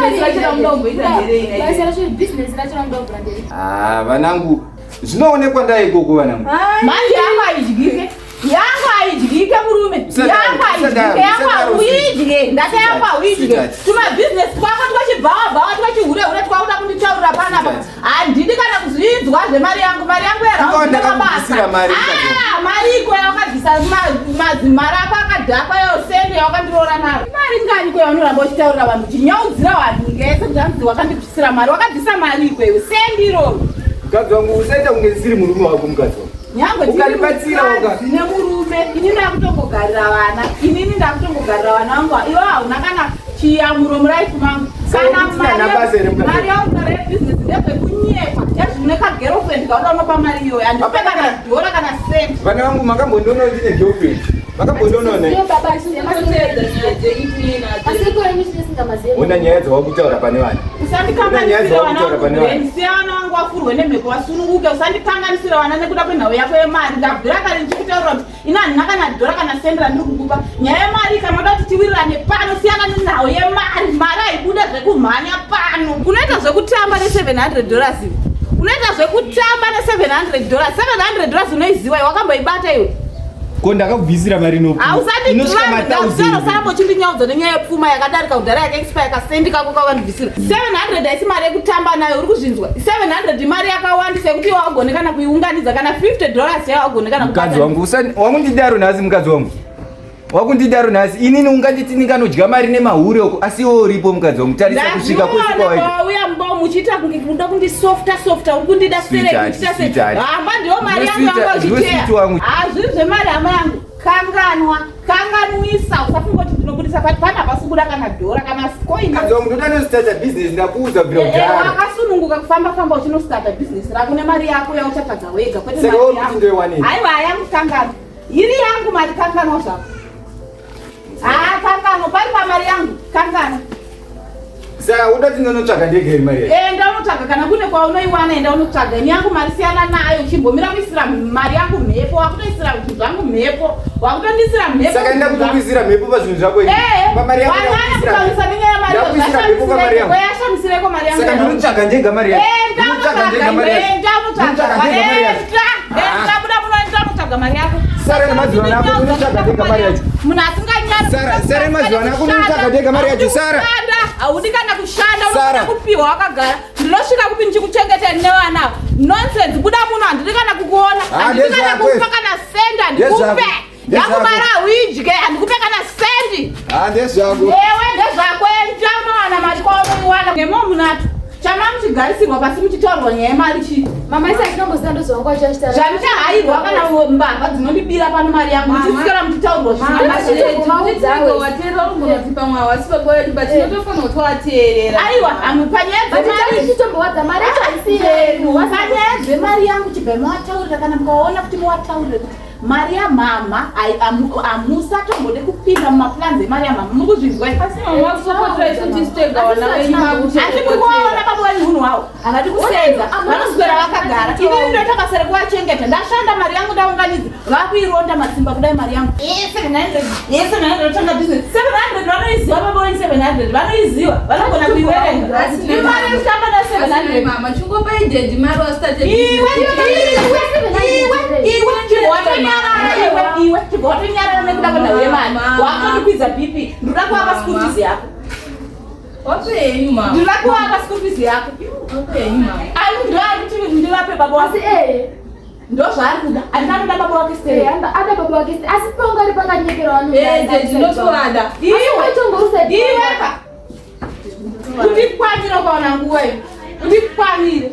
Basa racho business racho ramuda kuvhura nderi. Ah, vanangu, zvinoonekwa ndai ikoko vanangu. Manje yangu haidyike. Yangu haidyike murume. Yangu haidyike, yangu hauidye. Ndati yangu hauidye. Tumabhizinesi twako twachibhawa-bhawa twachihure-hure twakuda kunditaurira panapa. Handidi kana kuzvinzwa zvemari yangu. Mari yangu yarauabasa. Ah, mari iko yawakabvisa mazimari ako akadhakwa yosende yawakandiroora naro. Mari ngani ko yaunoramba uchitaurira vanhu uchinyaudzira vanhu ngese kuti hanzi wakandibvisira mari. Wakabvisa mari iko iwe. Sendi iroro. Mukadzi wangu usaita kunge ndisiri murume wako mukadzi wangu. Nyangwe Ukanibatsira uka. ndine murume, ini ndakutongogarira vana, inini ndakutongogarira vana vangu, iwe hauna kana chiyamuro muraifu mangu. Kana mari yaunara yebusiness ndezvekunyepa, ezvine kagirlfriend kauda unopa mari iyoyo, handipe kana dhora kana cent. Vana vangu makambondiona ndine girlfriend. Makambondiona ne? Ona nyaya dzawakutaura pane vana. Usandikanganisira vana vangu, siya vana vangu vafurwe nemhepo vasununguke. Usandikanganisira vana nekuda kwenhau yako yemari. Ndabvira kare ndichikutaurira kuti ini handina kana dhora kana sendi randiri kukupa. Nyaya yemari kana uda kuti tiwirirane pano, siyana nenhau yemari. Mari haibude zvekumhanya pano. Unoita zvekutamba ne700 dollars iwe. Unoita zvekutamba ne700 dollars. 700 dollars unoiziwa iwe, wakamboibata iwe. Ko ndakakubvisira mari Hausandiusaramba uchindinyaudza nenyaya yepfuma yakadarika kudhara yakaexpire kasendi kako kawandibvisira 700 haisi mari yekutamba nayo uri kuzvinzwa 700 mari yakawandisa yekuti iwe haugone kana kuiunganidza kana 50 dollars yayo haugone kana Mukadzi wangu wakundidaro nhasi mukadzi wangu. Wakundidaro nhasi inini unganditi ndinganodya mari nemahure uko asi iwe uripo mukadzi wangu tarisa kusvika kwese kwawaita. Ndazviona mbo muchiita kunge kuda kundisofta softa uri kundida Sweetheart, serekuita se sweetheart. hamba ndiyo mari yangu Ndiwe yanga sweetheart, ndiwe uchiteya sweet wangu. Hazviri zvemari hama yangu kanganwa kanganwisa usafunga kuti ndinobudisa pati pana hapasi kubuda kana dhora kana coin. Mukadzi wangu ndoda nostarta business ndakuudza kubvira kudhara. Wakasununguka kufamba famba uchinostarta business rako nemari yako yauchatsvaga wega kwete Saka mari wewe kuti yangu. ndoiwanei? Aiwa yangu kanganwa iri yangu mari kanganwa zvako. Haa kanganwa pari pamari yangu kanganwa. Saka uda kuti ndinotsvaga ndega here mari yacho? Enda unotsvaga kana kune kwaunoiwana, enda unotsvaga. Ini yangu mari siyana nayo, chimbomira kuisira mari yangu mhepo, wakutoisira zvinhu zvangu mhepo, wakutondisira mhepo. Saka ndida kutokuisira mhepo pazvinhu zvako ini. Pamari yangu Wanana ndakuisira kutaurisa mhepo. nenyaya yemari Ndakuisira mhepo pamari yangu. yashamisireko mari yangu. Saka ndinotsvaga ndega mari yacho. Enda Ndinotsvaga ndega unotsvaga, mari yacho. enda unotsvaga, Ndinotsvaga ndega mari yacho. enda, enda, buda muno, enda unotsvaga mari yako. Sara nemazuva ano ako unotsvaga ndega mari yacho. Munhu asinganyari. Sara, Sara nemazuva ano ako unotsvaga ndega mari yacho. Sara. Kushanda, haudi kana kushanda, Sara. unoda kupiwa wakagara. Ndinosvika kupi ndichikuchengeta nevana ava? Nonsense, buda muno, handidi kana kukuona. Ah, Handidi kana ndezvako kukupa izvi. kana sendi, Ndezvako. handikupe. Ndezvako. Yangu mari hauidye, handikupe kana sendi. Ah, ndezvako. Ewe ndezvako, enda unowana mari kwaunoiwana. Nemo munato. Chama muchigarisirwa pasi muchitaurwa nyaya yemari chii? Mama isa chinomboziva ndozvangu achachitaura. Zvandichahairwa kana mbavha dzinondibira pano mari yangu muchiswera muchitaurwa zvisina. Wateerera unogona kuti pamwe havasi baba vedu but tinotofanira kuti wateerera. Aiwa, hamu panyaya dzemari Chitombowadza mari yacho haisi yedu. Panyaya dzemari yangu chibva mawataurira kana mukaona kuti muwataurire kuti mari yamhamha hamusatombode kupinda mumaplans emari yamhamha muri kuzvinzwa here? Asi mama vakusapotera isu tisu tega vana venyu Asi mukuvaona baba venyu hunhu hwavo havadi kusenza vanoswera vakagara. Inini ndoita basa rekuvachengeta ndashanda mari yangu ndaunganidza vakuironda matsimba kudai mari yangu ye700 ye700 otanga business 700 vanoiziva baba venyu 700 vanoiziva vanogona kuiverenga imari yekutamba na700. Mama chingopai daddy mari wasitate. Iwe iwe iwe chibva watonyarara iwe iwe chibva watonyarara nekuda kwenhau yemari wakutondikwidza BP ndinoda kuvapa school fees yako. Wapenyu mama. Ndinoda kuvapa school fees yako. Wapenyu mama. Ari ndoari ndivape baba Asi wake eh ndozvaari kuda andinoda baba wake sei ada baba wake asi paungari pakanyekera vanhu. Eh daddy ndotovada. Iwe Iwe iwe ka undikwanire ukaona nguva iyo undikwanire.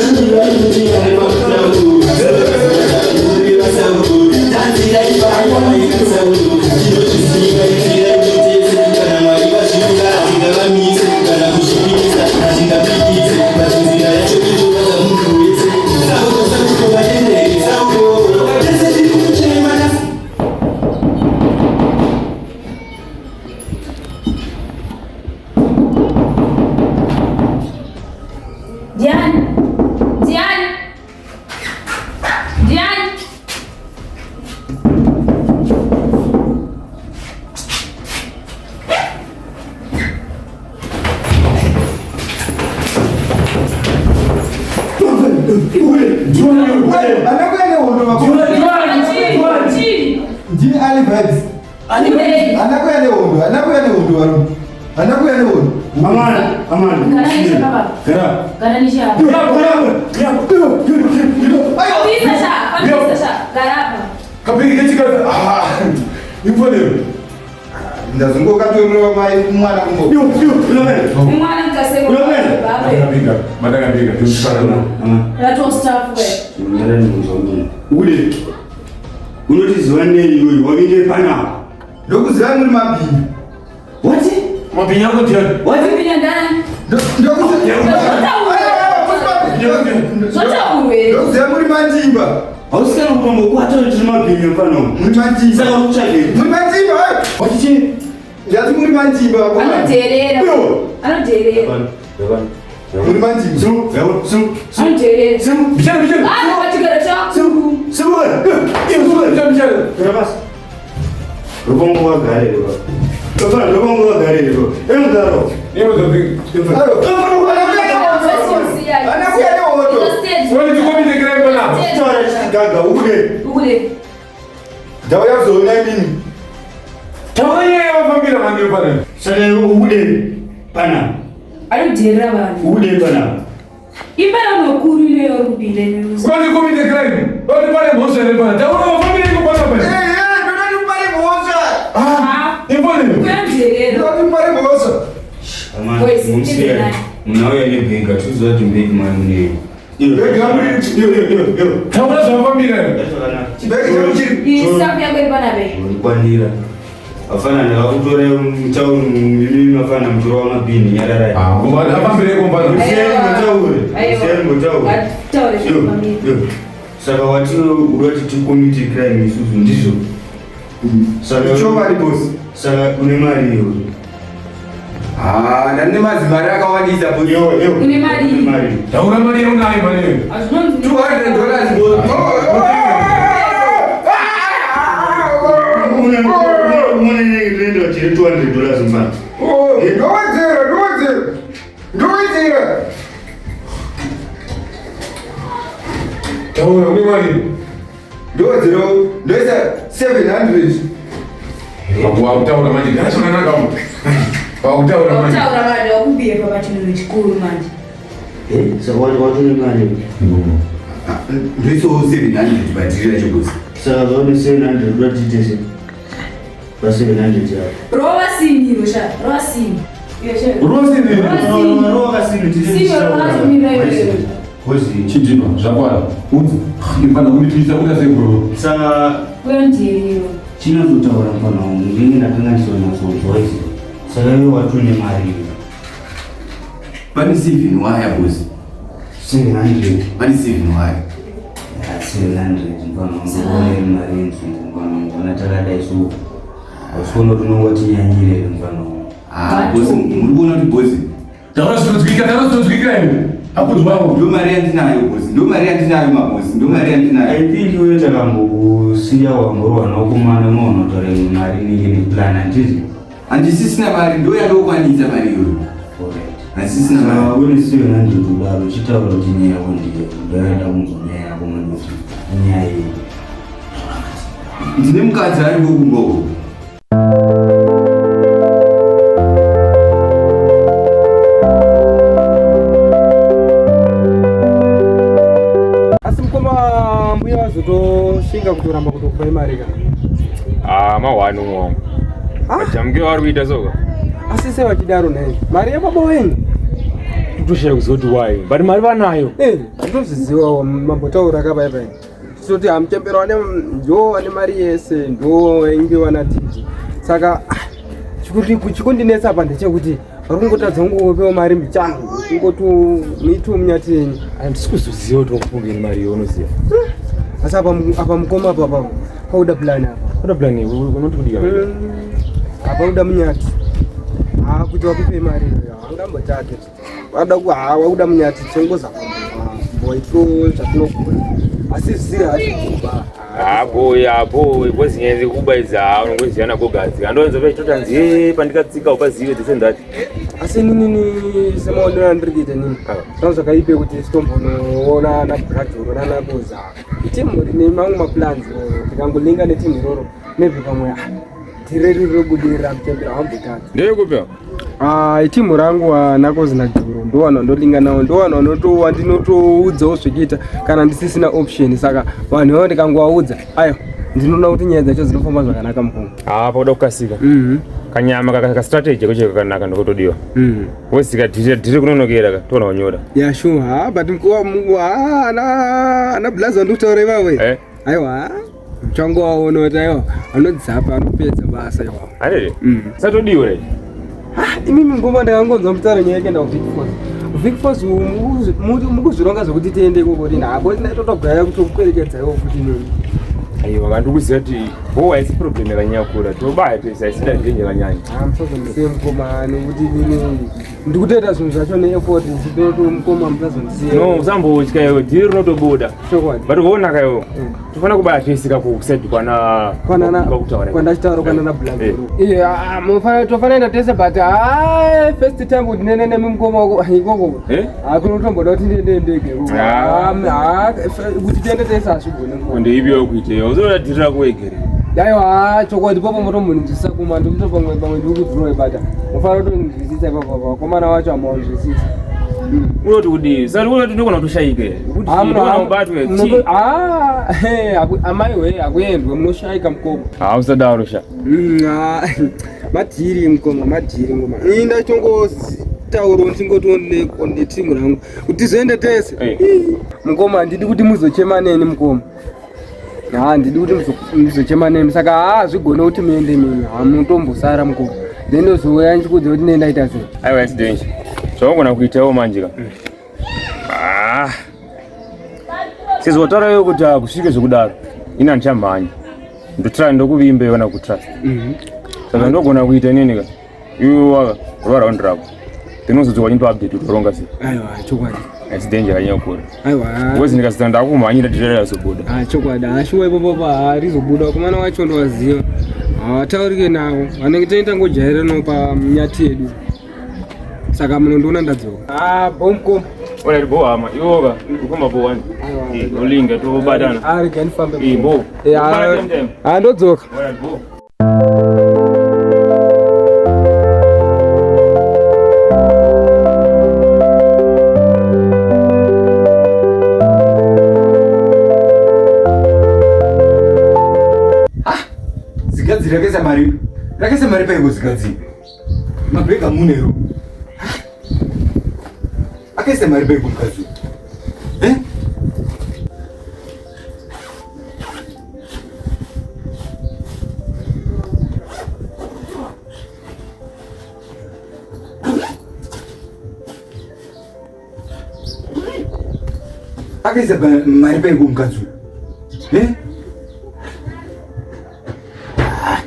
Thank you. Ndiani? Ndiani? Ndiani? Ndini Ali Vibes. Anakuya nehondo, anakuya nehondo varume. Anakuya nehondo. Amana, amana. Gara baba. Gara. Gara nisha. Gara, gara, gara. Fambisa sha, fambisa sha. Gara apa. Kapiri kechika. Ah. Imfonero. Ndazongokatorova mai mwana kumbo. Yo, yo, unomene. Mwana mukaseko. Unomene. Baba. Matakabika, matakabika. Tunisana. Rato staff we. Ule. Unotiziva nei iwe wavinde panapa? Ndokuziva muri mabhinya. What? Mabhinya ako ndiani? What? Mabhinya ndani? Zvotaurwe. Ndokuziva muri mandimba. Hausikana kurombo kwata tiri mabhinya mfana. Muri mandimba. Saka uri kutsvagei? Muri mandimba. Wachichi? Ndati muri mandimba. Anodherera. Anodherera. Muri mandimba. Simu, simu, simu. Anodherera. Simu, Bichana, bichana. Ah, pachigaro chako. simu. Simu. Bichana, bichana. Gara Rukongo wagare rero. Tofana rukongo wagare rero. Emudaro. Anakuya nehondo. Wani tikomite crime panapa. Taura chigaga ude. Ukule. Ndauya kuzoona imini. Taura nyaya yawafambira mangiro panapa. Saka ude pana. Anodherera vanhu. Ude pana. Imba yanokuru ineyo uri kupinda ineyo. Wani tikomite crime. Wani pane mhosva here panapa. Taura wafambira iko panapa. Ndinoti mupare mhosva. Ah, imfonero. Kuyodherera. Ndinoti mupare mhosva. Boys, tibve Munauya nebhega, tiziva kuti mbegi mai munei. Iyo iyo iyo iyo. Taura zvawafambira. Chibhegi changu chiri. Isafu yako iri panapa. Urikwanira. Afana ndakakutora mutauni mimi mafana mutoro wamabhini nyararai. Ah, afambira iko panapa. Musiyani mutaure. Musiyani mutaure. Ngatitaure Yo, zvekufambira. yo. Saka wati urati tikomite crime isusu ndizvo. Saka Chokwadi boss. Saka une mari iyo. Ah, ndane mazimari akawandisa boss. Yo, yo. Une mari. Une mari. Taura mari yaunayo paneyo. Hazvinonzi $200 boss. Une une nende chiri $200 mfana. Ndowedzera, ndowedzera. Ndowedzera. Taura une mari. Ndowedzera ndoisa 700. Wakutaura manje. Gara zvakanaka. Wakutaura manje. Wakutaura manje wakubhebha pachinhu chikuru manje. Eh, saka wati wati une mari. Ndoisawo 700 badhiri racho boss. Saka zvaune 700 uda tiite sei? Pa 700 yako. Rova sini iwe sha, rova sini. Iwe sha. Rova sini. Rova sini. Rova sini tite. Sini rova sini iwe. Kozi. Chidima zvakwana. Unzi. Imfana undityisa kuita sei bro. Saka Kuyodherera. chinozotaura mfana wangu ndinge ndakanganiswa nazodzwa izvi. Saka iwe wati une mari iyo. Pane 7 waya boss. 700. Pane 7 waya. Ya, 700 mfana wangu une mari yenzungu mfana wangu ona takadai so. Hausiona kuti unonga tinyanyire here mfana wangu. Ah, boss, muri kuona kuti boss Taura zvinonzwika, taura zvinonzwika iwe. Akunzwawo. ndo mari yandinayo boss, ndo mari yandinayo maboss, ndo mari yandinayo. I think iwe takambokusiya wangorwa nakumana unoona kutaura imwe mari inenge neplan handiti? Handisisina mari, ndo yandokwanisa mari iyoyo. Alright. Handisisina mari. Saka une 700 kudaro chitaura kuti nyaya yako ndiyo ndoyada kunzwa nyaya yako mani kuti inyaya yei. Ndine mukadzi ariko kumba uko. Asi mukoma mbuya vazotoshinga kutoramba kutokupai mari ka. Ah, mahwani umwe. Majamukiro ari kuita soka. Asi sei vachidaro nhai? Mari yababa wenyu. Kutoshaya kuziva kuti why. But mari vanayo. Eh, ndozvizivawo mambotaura kapai pai. Toti hamuchembera wane ndo wane mari yese ndo vainge wana tiji. Saka ah, chikundinetsa apa ndechekuti vari kungotadza kungopewa mari mbichana kungoti mitu munyati yenyu. Handisi kuzoziva kuti wakupungeni mari iyo unoziva. Asi apa apa mukoma apa apa pauda plan apa. Pauda plan unoti kudii? Apa uda munyati. Ah kuti wakupe mari iyo angambotake. Wada ku ha wakuda munyati chongoza kumboitiro zvatinogona. Asi zvisiri hazvo kuba. Apo apo because nyaya dzekuba idzi haa unongoziva nagogadzi andonzwa pachitotanzi ye pandikatsika upazive this and that. Asi inini semaonero andiri kuita inini zvanga zvakaipe kuti titombonoona nabrajoro nanakoza itimu rine mamwe maplans tikangolinga netimu iroro maybe pamwe ah, tireri rinobudirira muchembera wambotadza ndeyekupi ah, itimu rangu anakozi najoro ndowanhu vandolinga nawo ndowanhu vanotowa ndinotoudzawo zvekuita kana ndisisina option saka vanhu ivavo ndikangovaudza ayo ndinoona kuti nyaya dzacho dzinofamba zvakanaka mukoma haa pakuda kukasika mhm. kanyama kastrategy koche kakanaka ndokotodiwa mhm. wosika dhiri kunonokera ka toona kunyora ya sure ha but mukoma ana ana blaza ndikutaura ivavo eh? aiwa changowaona kuti aiwa anodzapa anopedza basa iwawo anele mm. satodiwa re ah, imimi ngoma ndakangonzwa mutaura nyaya yekuenda kuvic force vic force mukuzvironga zvekuti tiende ikoko rini hapo totogaya kutokwerekedza iwo futi nini aiwa vandikuziva kuti bo haisi problem yakanyanya kura tobaya tese haisida dhenje yakanyanya ah, musazondisiye mukoma nekuti nini ndikutoita zvinhu zvacho neeffort ndichitoto mukoma musazondisiye no usambotya iwe dhiri rinotobuda chokwadi but ukaonaka iwe mm. tofanira kubaya tese kakuside kwana kwanana kwandachitaura kwanana black eh. iya mufana tofanira enda tese but ah first time kuti nene nemi mukoma wako ikoko eh hakuna kutomboda kuti ndiende ndege ah ah kuti tiende tese hazvigone ndeipi kuita uzoda dhiri rako wegere Aiwa chokwadi popo motomunzwisisa kuma ndomuto pamwe pamwe ndikudhurowe bata mufanira kutonzwisisa ipapo apa vakomana vacho hamawanzwisisi hmm. unoti kudii saka unoti ndogona kutoshaika kuti ndogona kubatwe chii ah amai we akuendwe munoshaika mukoma ah usadaro sha hmm, ah, madhiri mukoma madhiri mukoma ini ndachongotaura ndingoti netimu rangu kuti tizoende tese mukoma handidi kuti muzochema neni mukoma haa handidi kuti muzochema nemi saka haa hazvigone kuti muende mimi hamutombosara mukoma then ndozouya ndichikuudza kuti nee ndaita sei aiwa it's danger zvawagona kuitawo manje ka ah. sezvo wataura iwe kuti hakusvike zvekudaro ini handichamhanya ndotry ndokuvimba iwe kana kutrust mhm. saka ndogona kuita inini ka iwe waka rova round rako then uzodzoka uchindipa update kuti waronga sei aiwa chokwadi haisi danger yanyanya kukura aiwa because ndikasita ndakumhanyira dhira razobuda ah chokwadi ashuwa ipopo pa harizobuda vakomana wacho ndovaziva hawataurike navo vanenge tenge tangojaira no panyati yedu saka munondiona ndadzoka ah bomko Alright, bo hama iwoka ufamba bo wani olinga tobatana ah rega ndifambe eh bo eh ah ndodzoka Alright, bo Zigadzi rakaisa mari rakaisa mari paiko zigadzi mabhega munero akaisa mari paiko mukadzi eh? Akaisa mari paiko mukadzi uyu eh? Ah,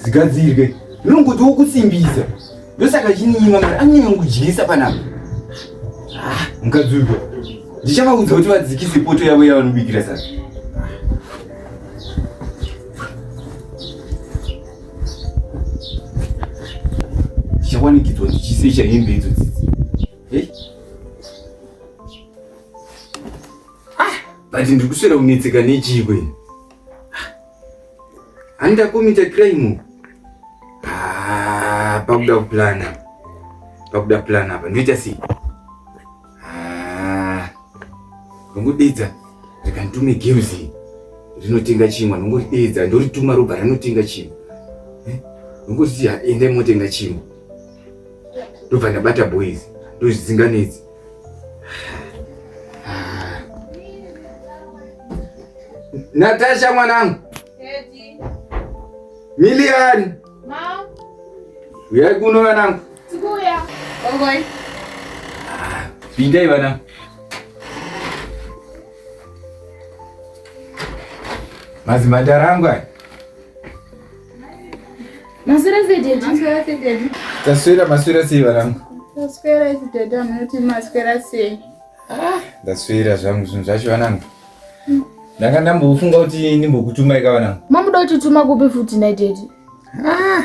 zigadzirwe rinongoti wokusimbisa ndosaka chininyima mari anyanya kudyisa panapa ah, mukadzi uyu ndichavaudza kuti vadzikise poto yavo yavanobikira saka ndichawanikidzwa ndichisecha hembe idzo dzidzi hey? ah, but ndiri kuswera kunetseka nechii kwene handakomita crime ah, pakuda kuplana pakuda plan apa ndoita sei ah, ndongodedza rikanditume girls rinotenga chingwa ndongoridedza ndorituma robva ranotenga chingwa eh, ndongoti endai motenga chingwa ndobva ndabata boys ndozvidzinganidzi. Natasha mwanangu. Milian. Ma. Uyai kuno vanangu. Tikuuya. Ogoi. Pindai vanangu. Mazimhandara angu aya. Maswera sei daddy? Maswera sei daddy? Taswera maswera sei vanangu? Taswera isi daddy amunoti maswera sei? Ah, ndaswera zvangu zvinhu zvacho vanangu. Ndanga ndambofunga kuti ndimbokutumai ka vanangu. Mamuda kutituma kupi futi nhai daddy? Ah,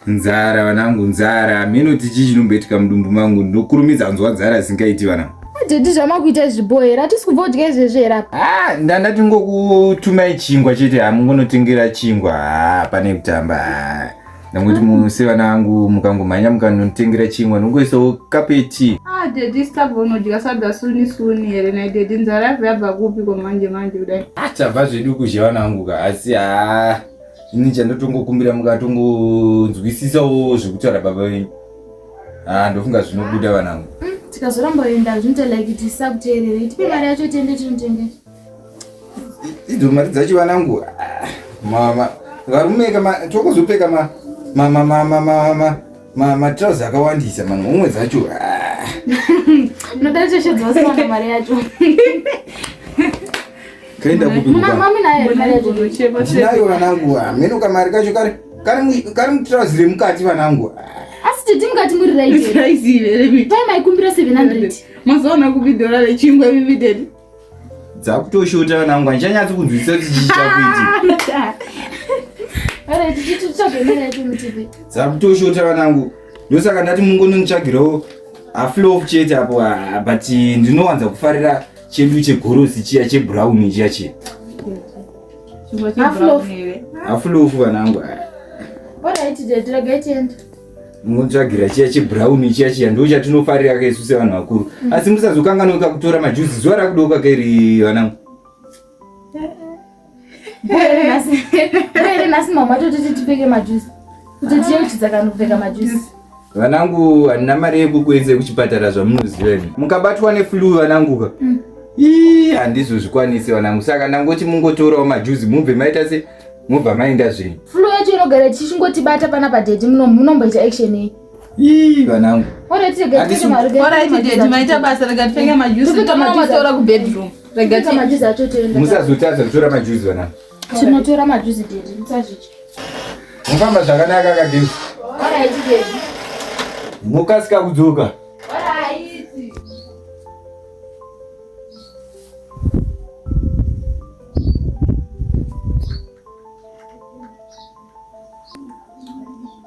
nzara vanangu nzara. Mheno kuti chii chinomboitika mudumbu mangu ndokurumidza nzwa nzara isingaiti vanangu. Daddy zvamakuita izvi bho here? Hatisi kubva kudya izvezvi here apa? Ah, ndandati ngokutumai chingwa chete hamungonotengera chingwa. Ah, pane kutamba. Ah. Ndangoti muse vana vangu mukangomhanya mukanotengera chingwa ndongoisawo kapu yetii. Ah, daddy stabva unodya sadza suni suni here nhai daddy nzara yabva yabva kupi ko manje manje kudai? Ah, tabva zvedu kudya vana vangu ka asi ah ini chandotongokumbira mukatongonzwisisawo zvekutaura baba venyu. Ah, ndofunga zvinobuda vanangu. Tikazoramba kuenda zvinoita like tisakuteerere. Tipe mari yacho tiende tinotengesa. Idzo mari dzacho vanangu. Ah, mama varume ka tokuzopfeka ma ma ma ma ma ma ma ma matrousers akawandisa mani homwe dzacho. Ah. Unoda kutoshedza vasina mari yacho. Kaenda kupi Muna mami nayo mari yacho. Ndinayo vanangu. Hameno kamari kacho kari kari kari mutrousers remukati vanangu. Asi tete mukati muri right here. Raizive Pai maikumbira 700. Mazoona kupi dhora rechingwa imi daddy? Dzakutoshota vanangu handichanyatsi kunzwisisa kuti chii chakuitika. Alright, titsvage mari yacho mutipe. Dzakutoshota vanangu. Ndosaka ndati mungononditsvagirawo half chete apo ah, but ndinowanza kufarira chedu chegorosi chiya chebrown chiya chiya. Chingwa Half chebrown loaf. here? Half loaf vanangu. ah. Alright, daddy, regai tiende. Mungotsvagira chiya chebrown chiya chiya ndo chatinofarira ka isu sevanhu vakuru. Asi musazokanganwika kutora majuzi zuva rakudoka kairi vanangu. Bwere nhasi mama tototi tipfeke majuzi. Kuti tiyeuchidza kana kupfeka majuzi. Vanangu handina mari yekukuendesai kuchipatara zvamunoziva imi. Mukabatwa neflu vanangu ka. Ii handizozvikwanisi vanangu saka ndangoti mungotorawo majuzi mubve maita se mubva maenda zvenyu. Flu yacho inogara ichingotibata panapa daddy muno munomboita action iyi. Ii vanangu. Alright, regai tipfeke mari. Alright daddy, maita basa rega tipfeke majuzi. Topfeka majuzi. Tonomatora kubedroom. Rega Tipfeke majuzi acho toenda. Musazotadza kutora majuzi vanangu. Tinotora majuzi daddy, musazvitya. Mufamba zvakanaka kagezi. Alright, daddy. Mukasika kudzoka. Alright.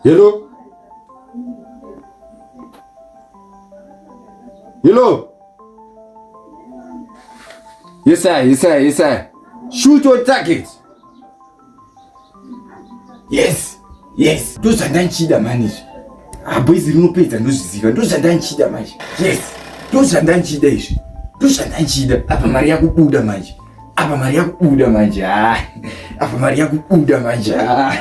Hello. Hello. Yes sir, yes sir, yes sir. Shoot your target. Yes. Yes. Ndozvandanchida mani izvi. Ah boys rinopedza ndozviziva. Ndozvandanchida manje. Yes. Ndozvandanchida izvi. Ndozvandanchida. Apa mari yakubuda manje. Apa mari yakubuda manje. Ah. Apa mari yakubuda manje. Ah.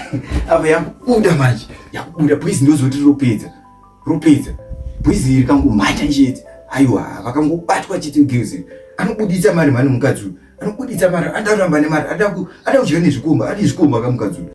Apa yakubuda manje. Yakubuda boys ndozoti ropedza. Ropedza. Boys iri kangomhanya chete. Aiwa, vakangobatwa chete girls. Anobuditsa mari mhani mukadzi uyu. Anobuditsa mari, anoda kuramba nemari, anoda kudya nezvikomba, ane zvikomba kamukadzi uyu.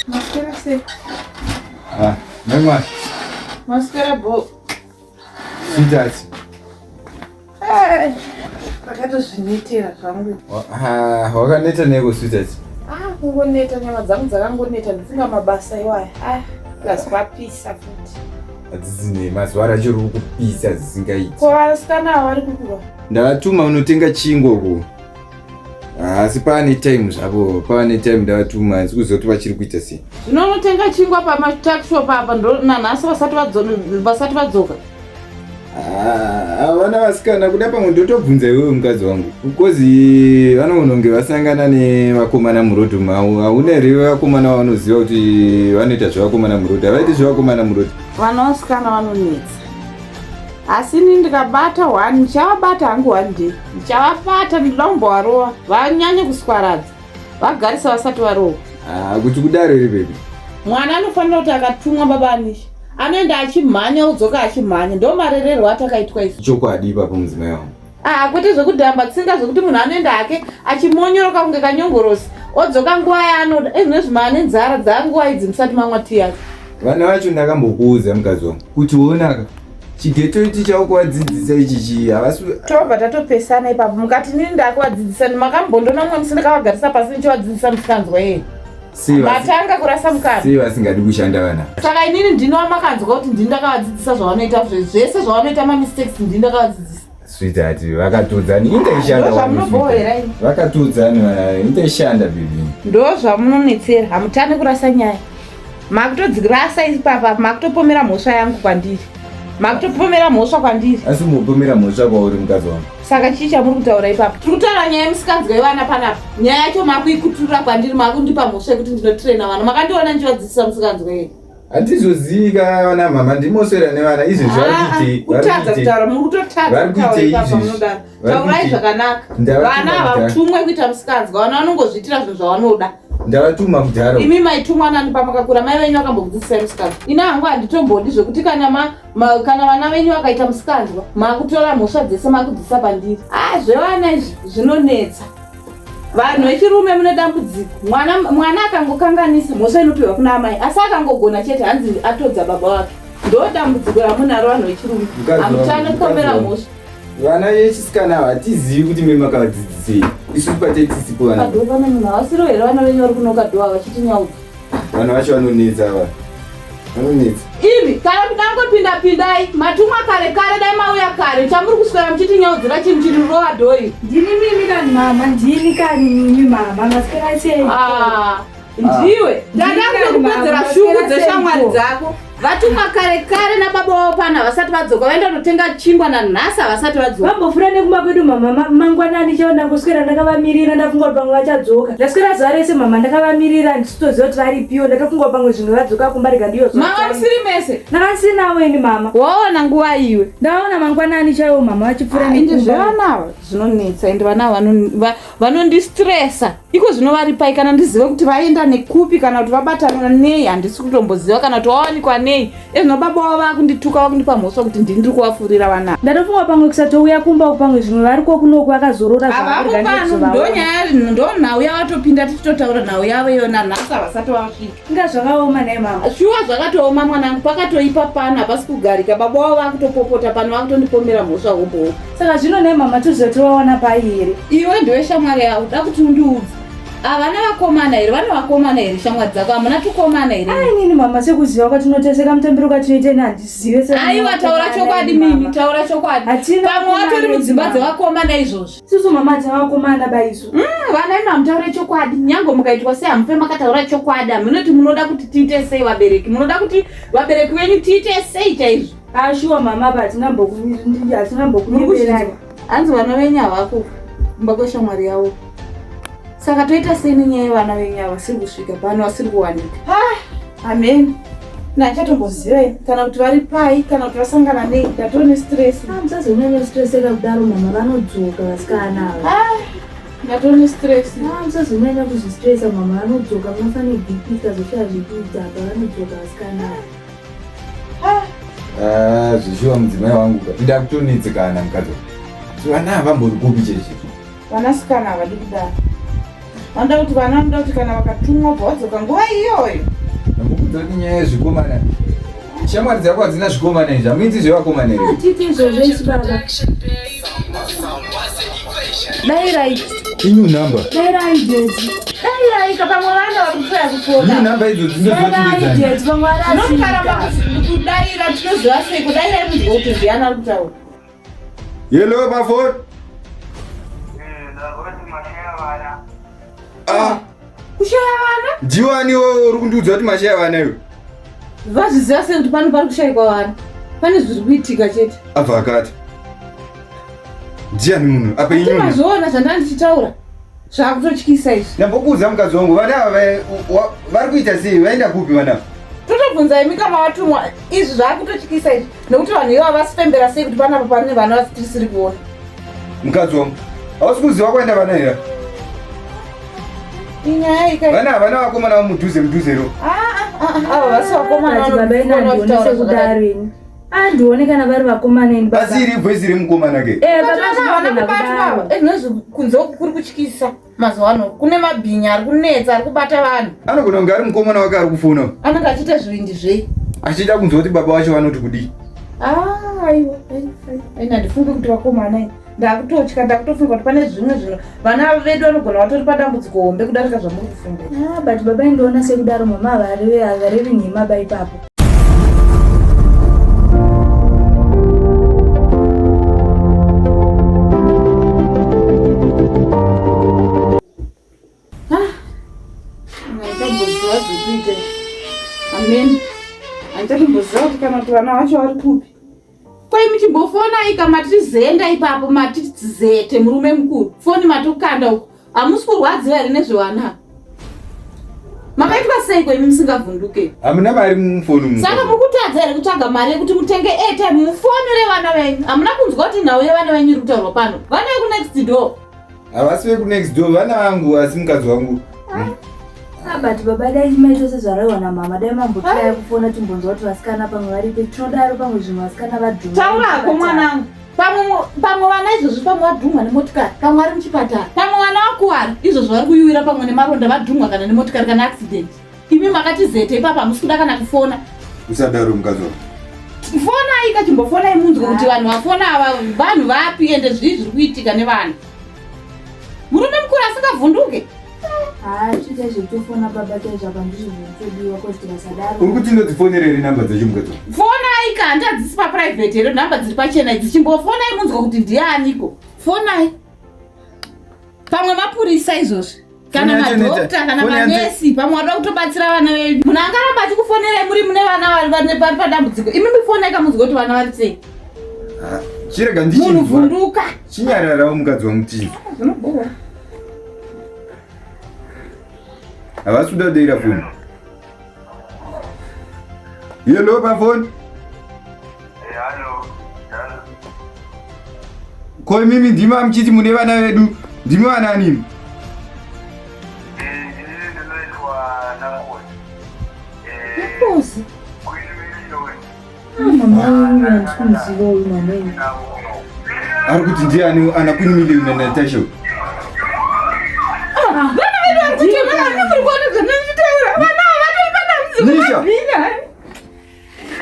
Maswera sei? Ah, mai Maswera bo. Sweetheart. Ndakatozvinetera zvangu. Ah, wakaneta neko sweetheart. Ah, Kungoneta, nyama dzangu dzakangoneta, ndifunga mabasa iwaya. Ah, plus kwapisa futi. Hadzisine mazuva racho riri kupisa zvisingaiti. Ko vasikana ava vari kupiwa? Ndavatuma unotenga chingwa uko. Asi paane time zvavo, paane time ndavatuma, handisi kuziva kuti vachiri kuita sei. Zvino unotenga chingwa pamatakishop apa nanhasi vasati vadzoka. Ah, vana vasikana kuda pamwe ndotobvunza iwewe mukadzi wangu because vanogona kunge vasangana nevakomana murodhi mavo. Hauna here vakomana vanoziva kuti vanoita zvevakomana murodhi? Havaiti zvevakomana murodhi. Vana vasikana vanonetsa, asi ini ndikabata one ndichavabata hangu one day, ndichavabata, ndinoda kumbovarova vanyanye kuswaradza, vagarisa vasati varova. Ah, kuti kudaro here baby? Mwana anofanira kuti akatumwa baba Anisha anoenda achimhanya odzoka achimhanya, ndo marererwo atakaitwa isu. Chokwadi ipapo mudzimai wangu. Ah, kwete zvekudhamba tsinga zvekuti munhu anoenda hake achimonyoroka kunge kanyongorosi odzoka nguva yaanoda. Ezvinezvi maane nzara dzanguva idzi musati mamwa tii yacho. Vana vacho ndakambokuudza mukadzi wangu kuti onaka chigeto ichi chaukuvadzidzisa ichi chii havasi. Tobva tatopesana ipapo mukati nini ndakuvadzidzisa, makambondona mumwe musi ndakavagarisa pasi ndichivadzidzisa musikanzwa yei? Matanga kurasa mukana. Sei vasingadi kushanda vana? Saka inini ndini wamakanzwa kuti ndini ndakavadzidzisa zvavanoita zvese zvavanoita mamistakes, ndini ndakavadzidzisa? Sweetheart, vakatodzani intaishanda. Ndozvamunobohera imi. Vakatodzani vana intaishanda baby. Ndo zvamunonetsera, hamutani kurasa nyaya, makutodzirasa ipapa, makutopomera mhosva yangu kwandiri, makutopomera mhosva kwandiri. Asi umbopomera mhosva kwauri mukadzi wangu. Saka chii chamuri kutaura ipapo? Tiri kutaura nyaya yemusikanzwa yevana panapa, nyaya yacho makuikuturira kwandiri, makundipa mhosva yekuti ndinotirena vana. Makandiona ndichivadzidzisa musikanzwa yei? Handizozivi ka vana mama ndimoswera nevana izvezvi vari kuitei? Vari Kutadza kuitei? kutaura, muri kutotadza Vari kutaura kuitei ipapo izvezvi? munodaro. Vari Taurai kuitei? zvakanaka. Ndavatuma Vana kudhara. havatumwe kuita musikanzwa, vana vanongozviitira zvinhu zvavanoda. Ndavatuma kudhara. Imi maitumwa nani pamakakura? Mai venyu vakambokudzidzisai musikanzwa? Ini hangu handitombodi zvekuti kana kana vana venyu vakaita musikanzwa makutora mhosva dzese makudzisa pandiri. Ah, zvevana izvi zvinonetsa. Vanhu vechirume mune dambudziko. Mwana akangokanganisa mhosva inopiwa kuna amai, asi akangogona chete hanzi atodza baba wake. Ndo dambudziko ramunaro vanhu vechirume. Mukadzi wangu, Hamutane mukadzi kupomera wangu. mhosva. Vana vechisikana hatizivi kuti me makavadzidzisei isu patetiisipo vana. Padhoo pane munhu havasiro here vana venyu vari kunoka dhoo vachiti nyaudza? Vana vacho vanonetsa ava, vanonetsa. Imi kana kudangopinda pindai, matumwa kare kare, dai mauya kare. Chamuri kuswera muchitinyaudzira chinhu chiri rova dhoo iri. Ndini mimi kani mama, ndini kani mimi mama, maswera sei? Ah, ndiwe ndakakupedzera Mama, shungu maswera dzeshamwari seiko? dzako. Vatumwa kare kare nababa wavo pana vasati vadzoka, vaenda kunotenga chingwa, nanhasi havasati vadzoka. Vambofura nekumba kwedu mama, mangwanani chaiwo ndangoswera ndakavamirira, ndafunga kuti pamwe vachadzoka. Ndaswera zuva rese mama ndakavamirira, ndisitoziva kuti varipiwo, ndatofunga kuti pamwe zvimwe vadzoka kumba rega ndiyo. Manga musiri mese? Ndakasinawo ini mama. Waona nguva iwe? Ndaona mangwanani chaiwo mama vachipfuura Ende nekumba. zvevana ava zvinonetsa, ende vana ava vanondistressa iko zvino. Vari pai kana ndizive kuti vaenda nekupi kana kuti vabatana nei? Handisi kutomboziva kana kuti vawanikwa nei. Ezvino baba wavo vakundituka, vakundipa mhosva kuti ndini ndiri kuvafurira vana. Ndatofunga pamwe kusatouya kumba uku, pamwe zvimwe variko kunoku vakazorora zvavo, Havapo rega pano. ndizovaona. Ndonyaya, ndo nhau yavatopinda tichitotaura nhau yavo iyo, nanhasi havasati vasvika. Inga zvakaoma naye mama. Shuwa zvakatooma mwanangu, pakatoipa pano, hapasi kugarika. Baba wavo vakutopopota pano, vakutondipomera mhosva homboho. Saka zvino naye mama tozotovaona pai here? Iwe ndiwe shamwari yavo, da kuti undiudze, havana vakomana here? Vane vakomana here shamwari dzako? Hamuna tukomana here? Ainini mama, sekuziva kwatinoteseka mutambiro kwatinoita ini handizive Aiwa, taura chokwadi mimi, taura chokwadi. Hatina Pamwe watori vakomana mudzimba mama. dzevakomana izvozvi. Isusu mama hatina vakomana baisu. Vana imi hamutaure chokwadi, nyange mukaitwa sei hamufe makataura chokwadi. Hamunoti munoda kuti tiite sei vabereki? Munoda kuti vabereki venyu tiite sei chaizvo? Ashuwa mama, pa hatingambokunyeberani. Hanzi vana venyu havako kumba kweshamwari yavo. Saka toita sei nenyaya yevana venyu ava vasiri kusvika pano, vasiri kuwanika? Amen, nandichatomboziva ini kana kuti vari pai kana kuti vasangana nei. Ndatone stress. Musazonyanya stresseka kudaro mama, vanodzoka vasikana ava. Ndatone stress. Ah, musazonyanya kuzvistressa mama, vanodzoka. Munofanira BP kazoshaya zvekuita apa, vanodzoka vasikana ava. Ah, zvishuwa mudzimai wangu ka ndakutonetsekana mukadzi wangu. Kuti vana havambori kupi chezvi? Vanasikana havadi kudaro, vanoda kuti vana vanoda kuti kana vakatumwa bva vadzoka nguva iyoyo. Ndambokudza kuti nyaya yezvikomana, shamwari dzako hadzina zvikomana izvi, hamuiti zvevakomana here? Titi izvozvo isu baba. Dai right. Inyu number. Dairai daddy. Dairai ka pamwe vana vari kutoya kufona. New number idzo Dairai daddy pamwe Munokaramba varasika. kudaira tinoziva sei kudairai munzwa kuti ndiani ari kutaura. Hello pafoni. Ah, Kushaya vana? ndiwani iwewe uri kundiudza kuti mashaya vana iwe? Vazviziva sei kuti pano pari kushayikwa vana? Pane zviri kuitika chete. Abva akati. Ndiani munhu? Apa inyu. Timazviona zvandanga ndichitaura. Zvakutotyisa izvi. Ndambokuudza mukadzi wangu vana ava vari kuita sei? Vaenda kupi vana ava? Totobvunza imi kama vatumwa izvi zvakutotyisa izvi nekuti vanhu ivava vasifembera sei kuti panapa pane vana vasitisiri kuona. Mukadzi wangu, hausi kuziva kwaenda vana here? Inyaya ika. Vana havana vakomana vamudhuze mudhuze ro. Ava vasi vakomana But baba ina vanofona handione vachitaura sekudaro ini. Andione kana vari vakomana ini baba. Asi iri voice remukomana ke. Eh baba Vana zvinogona kubatwa kudaro. ava. Ezvinozvi kunze uku kuri kutyisa mazuva ano kune mabhinya ari kunetsa ari kubata vanhu Anogona kunge ari mukomana wake ari kufona. anenge achiita zvivindi zvei. Achiita kunzwa kuti baba vacho vanoti kudii. Ah, aiwa aiwa handifungi kuti vakomana ini ndakutotya ndakutofunga kuti pane zvimwe zvinhu vana vedu vanogona vatori padambudziko hombe kudarika zvamuri kufunga. Ah, but baba indoona sekudaro mama havarevi havarevi nhema ba ipapo. Handichatomboziva zvekuita. Amen. Handichatomboziva kuti kana kuti vana vacho vari kupi. Kwai muchimbofonai ka matizenda ipapo matizete murume mukuru. Foni matokanda uko. Hamusi kurwadziwa here nezvevana? Makaitwa sei ko imi musingavhunduke? Hamuna mari mufoni umu. Saka muri kutadza here kutsvaga mari yekuti mutenge airtime mufonere vana venyu? Hamuna kunzwa kuti nhau yevana venyu iri kutaurwa pano. Vana vekunext door. Havasi vekunext door vana vangu asi mukadzi wangu. Ah, but baba dai maita sezvaraiwa namama dai mambotiraya kufona timbonzwa kuti vasikana pamwe varipi tinodaro pamwe zvimwe vasikana vadhuma. Taurako mwanangu. Pamwe pamwe vana izvozvi pamwe vadhumwa nemotikari, pamwe vari muchipatara, pamwe vana vakuwara izvozvi vari kuyuwira pamwe nemaronda vadhumwa kana nemotikari kana accident. Imi makati zete ipapo hamusi kuda kana kufona. Usadaro mukadzi wangu. Fonai kachimbofonai munzwe kuti vanhu vafona ava vanhu vapi ende zvii zviri kuitika nevanhu. Murume mukuru asingavhunduke. Ah, tiite zvekutofona baba chaizvo apa ndizvo zvinotodiwa kozi tikasadaro. Uri kuti ndodzifonera here namba dzacho mukadzi wangu? Fonai ka handi hadzisi paprivate here nhamba dziri pachena idzi chimbofonai munzwe kuti ndianiko. Fonai. Pamwe mapurisa izvozvi. Kana Foni yacho inoita- madhokta kana foni yacho- manesi pamwe vada kutobatsira vana venyu. Munhu angaramba achikufonerai muri mune vana vari padambudziko. Imi mifonai kamunzwe kuti vana vari sei. Ah, Chirega Munhu ndichinzwa. vhunduka. Chinyararawo mukadzi wangu tinzwa. Zvinobhowa. Havasi kuda kudeira foni. Hello pafoni. Ko imimi ndimi amuchiti mune vana vedu ndimi vana animi? Nkosi. Ah, mama wangu handisi kumuziva uyu mama uyu. Ari kuti ndiani ana Queen Million na Natasha? Vana vedu vari kuchema kana muri kuona zvandinotaura. Vana ava vatori padambudziko Nisha. mabhinya.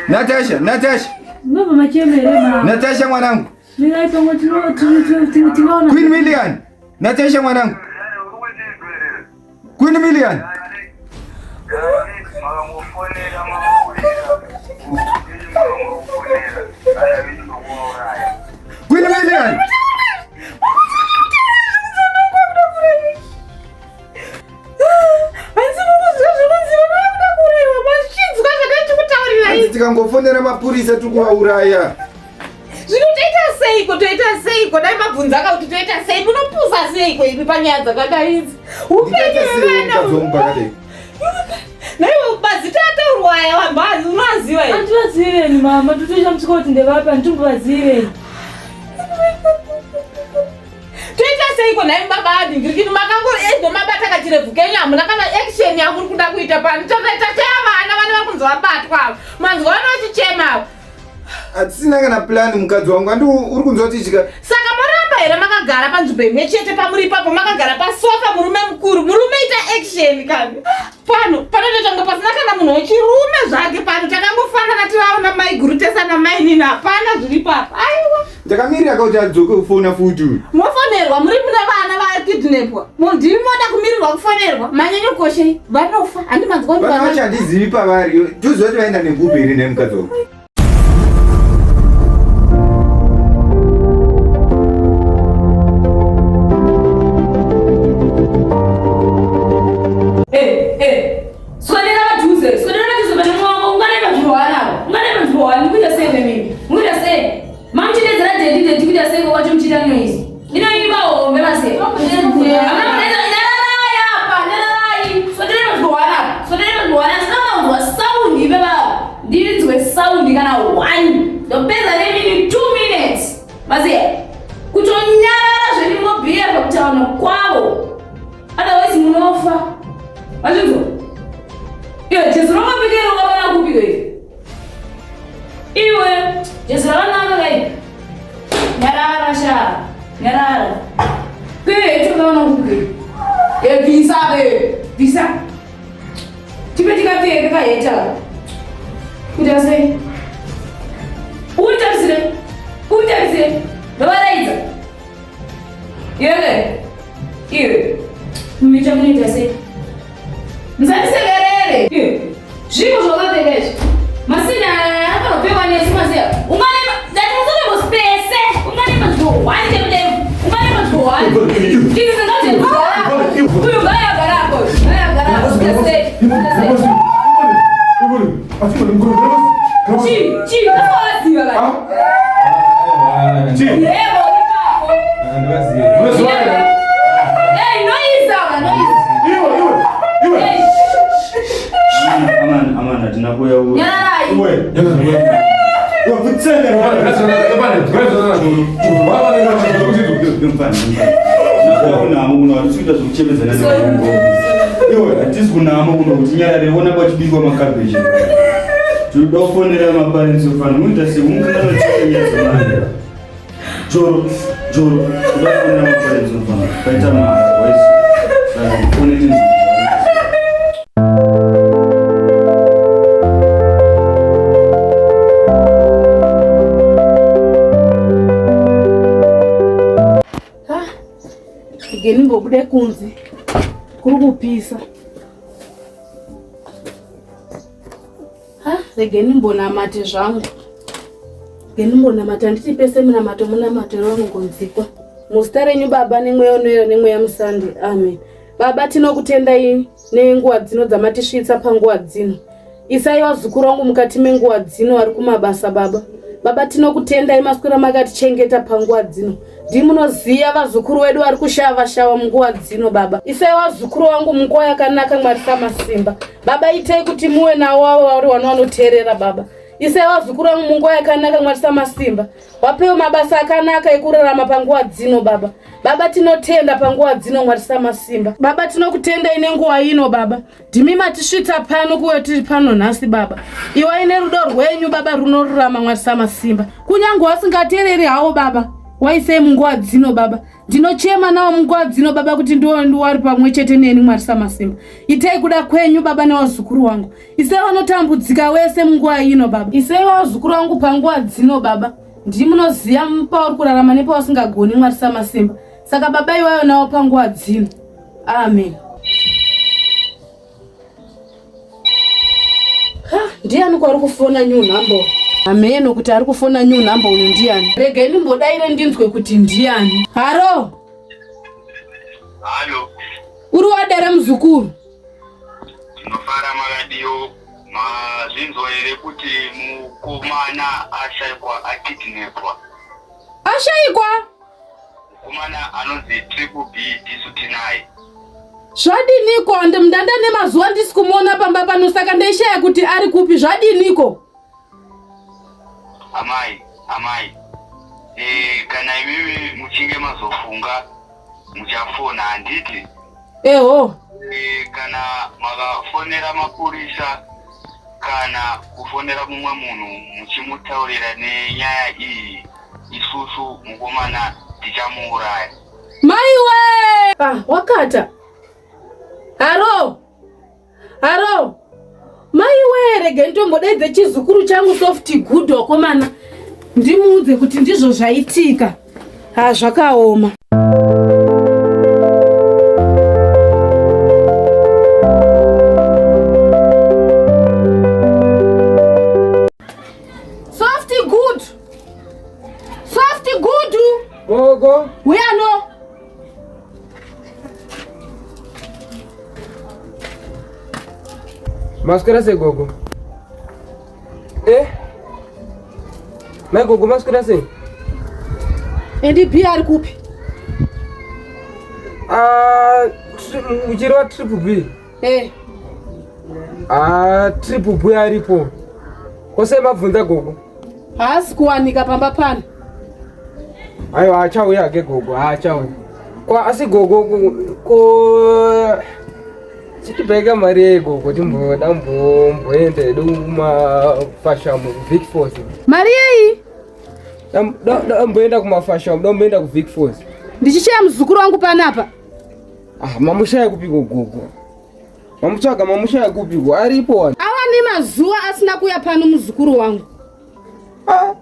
Natasha, Natasha, Munobva machemere mama. Natasha mwanangu. Mirai pamwe tingaona. Queen Million. Natasha mwanangu. Queen Million. Queen Million. Hanzi mukuziva zvekunzi vana vakuda kuuraiwa mazvinzwa zvandachikutaurirai. Hanzi tikangofonera mapurisa tiri kuvauraya. Zvino toita seiko toita seiko dai mabvunza ka kuti toita sei munopusa seiko imi panyaya dzakadai idzi upenyu Ndingaita sei hwevana mukadzi wangu pakadai? naiwe mazita ataurwa aya vanhu unoaziva here Handivazivireni mama, totoshamisika kuti ndevapa handitombovazivireni. toita seiko nhai baba adhingirikini makangoezo mabata kachirebvu kenyu hamuna kana action yamuri kuda kuita pano tachaya vana vana vari kunzi vabatwa ava manzwa vana vachichema ava Hatisina kana plan mukadzi wangu. Handi uri kunzwa kuti chika saka moramba here makagara panzvimbo imwe chete pamuri ipapo makagara pasofa murume mukuru murume ita action kani pano panotoita pasina kana munhu wechirume zvake pano takangofanana tivaona maiguru tese namainini hapana zviri papa aiwa ndakamirira kuti adzoke kufona futi uyu. mofonerwa muri mune vana kukidnapwa. Ndimi moda kumirirwa kufonerwa. Manyanya koshei. Vanofa. Handi manzwa kuti Vana vacho handizivi pavari. Toziva kuti vaenda nekupi here nemukadzi wangu. Eh, eh. Swedera padhuze, swedera padhuze pane mwana ungane panzvimbo apa. Ungane panzvimbo wani, mukuita sei mimi? Mukuita sei? Mamuchidedzera daddy daddy kuita sei kwacho muchiita noise? Inoimba hombe mase. Amuna muneza nyararai apa, nyararai. Swedera panzvimbo wani apa. Swedera panzvimbo wani. Asina kunzwa sound ive baba. Ndinzwe sound kana one. Ndopedza nemini 2 minutes. Mase. Kutonyarara zvenyu mobhiyevha kutaura kwavo. Otherwise munofa. Mazvinzwa? Iwe Jesu rakapika iro wakana kupi iwe? Iwe Jesu rakanaka kai. Nyarara sha. Nyarara. Kwe tokaona kupi? E visa be. Visa. Tipe tikapfeke kaheta. Kuita sei? Utarisire. Utarisire. Ndovaraidza. Iwe. Iwe. Munoita munoita sei? Musandisekerere. Iwe. Zviko zvakapfeka izvi. Masina aya akanopfekwa nesu masiya. Ungane ndati musane muspese. Ungane panzvimbo one chemudemo. Ungane panzvimbo one. Izvi zingazvigara. Uyu ngaya gara apo. Ngaya gara apo. Kuita sei? Kuita sei? Chi, chi, kasawaziva kani. Chi. Yebo, ipapo. Hey, noise apa, noise. Hey, Amana, amana, hatina kuuya uku. nyararai. Mfana, mfana. Nakuya kunamo kuno hatisi kuita zvekuchemedzana nevarungu. Iwe, hatisi kunamo kuno kuti nyarare ona kwachibikwa makabheji. Tinoda kufonera maparents mfana, munoita sei? Umukanganwa Joro, joro, toda kufonera maparents mfana. Paita mari, waisi. Saka fone tinzi. Rege ndimbobude kunze kuri kupisa. Ha, rege ndimbonamate zvangu. Rege ndimbonamate handiti pese munamato munamato unongonzikwa. Muzita renyu Baba nemweya unoyera nemweya musande. Amen. Baba tinokutendai nenguva dzino dzamatisvitsa panguva dzino. Isai vazukuru vangu mukati menguva dzino vari kumabasa baba. Baba tinokutendai maswera makatichengeta panguva dzino. Ndimunoziva vazukuru vedu vari kushava shava munguva dzino baba. Isai vazukuru vangu munguva yakanaka Mwari samasimba. Baba itei kuti muwe navo avo vari vana vanoteerera baba. Isai vazukuru vangu munguva yakanaka Mwari samasimba. Wapewo mabasa akanaka ekurarama panguva dzino baba. Baba tinotenda panguva dzino Mwari samasimba. Baba tinokutendai nenguva ino baba. Ndimi matisvitsa pano kuve tiri pano nhasi baba. Iwai nerudo rwenyu baba runorurama Mwari samasimba. Kunyange wasingateereri hawo baba. Waisei munguva dzino baba. Ndinochema nawo munguva dzino baba kuti ndiwo ndiwari pamwe chete neni Mwari samasimba. Itei kuda kwenyu baba nevazukuru wangu. Isai vanotambudzika wese munguva ino baba. Isai vazukuru vangu panguva dzino baba. Ndimunoziva pauri kurarama nepausingagoni Mwari samasimba. Saka baba iwayo nawo panguva dzino. Amen. Ha, ndiani kwari kufona new number? Hameno kuti ari kufona new number uyu ndiani. Regai ndimbodaire ndinzwe kuti ndiani. Haro, Halo, uri wadare muzukuru? tinofara makadiyo. Mazvinzwa here kuti mukomana ashaikwa akidnapwa? Ashaikwa? Mukomana anonzi Triple B tisu tinaye. Zvadiniko? Ndanda nemazuva ndisi kumuona pamba pano saka ndaishaya kuti ari kupi. Zvadiniko? Amai, amai. E, kana imimi muchinge mazofunga muchafona handiti? Eho. E, kana makafonera mapurisa kana kufonera mumwe munhu muchimutaurira nenyaya iyi isusu mukomana tichamuuraya. Maiwe! Ah, wakata. Haro. Haro. Maiwe, rega nditombodaidze chizukuru changu soft good wakomana. Ndimuudze kuti ndizvo zvaitika. Ha, zvakaoma. Gogo. Uyano. Maswera sei gogo? Eh? Mai gogo maswera sei? Endi B ari kupi? Ah, uchireva triple B. Eh. Ah, triple B aripo. Kose mabvunza gogo. Haasi kuwanika pamba pano. Aiwa achauya hake gogo, achauya. Kwa asi gogo ko chitipeka mari yei gogo timboda mboenda hedu kumafashamu kuVic Force. Mari yei? Damboenda kumafashamu, damboenda kuVic Force. Ndichishaya muzukuru wangu panapa. Ah, mamushaya kupiko gogo? Mamutsvaga mamushaya kupiko? Aripo wani. Awa nemazuva asina kuya pano muzukuru wangu. Ah.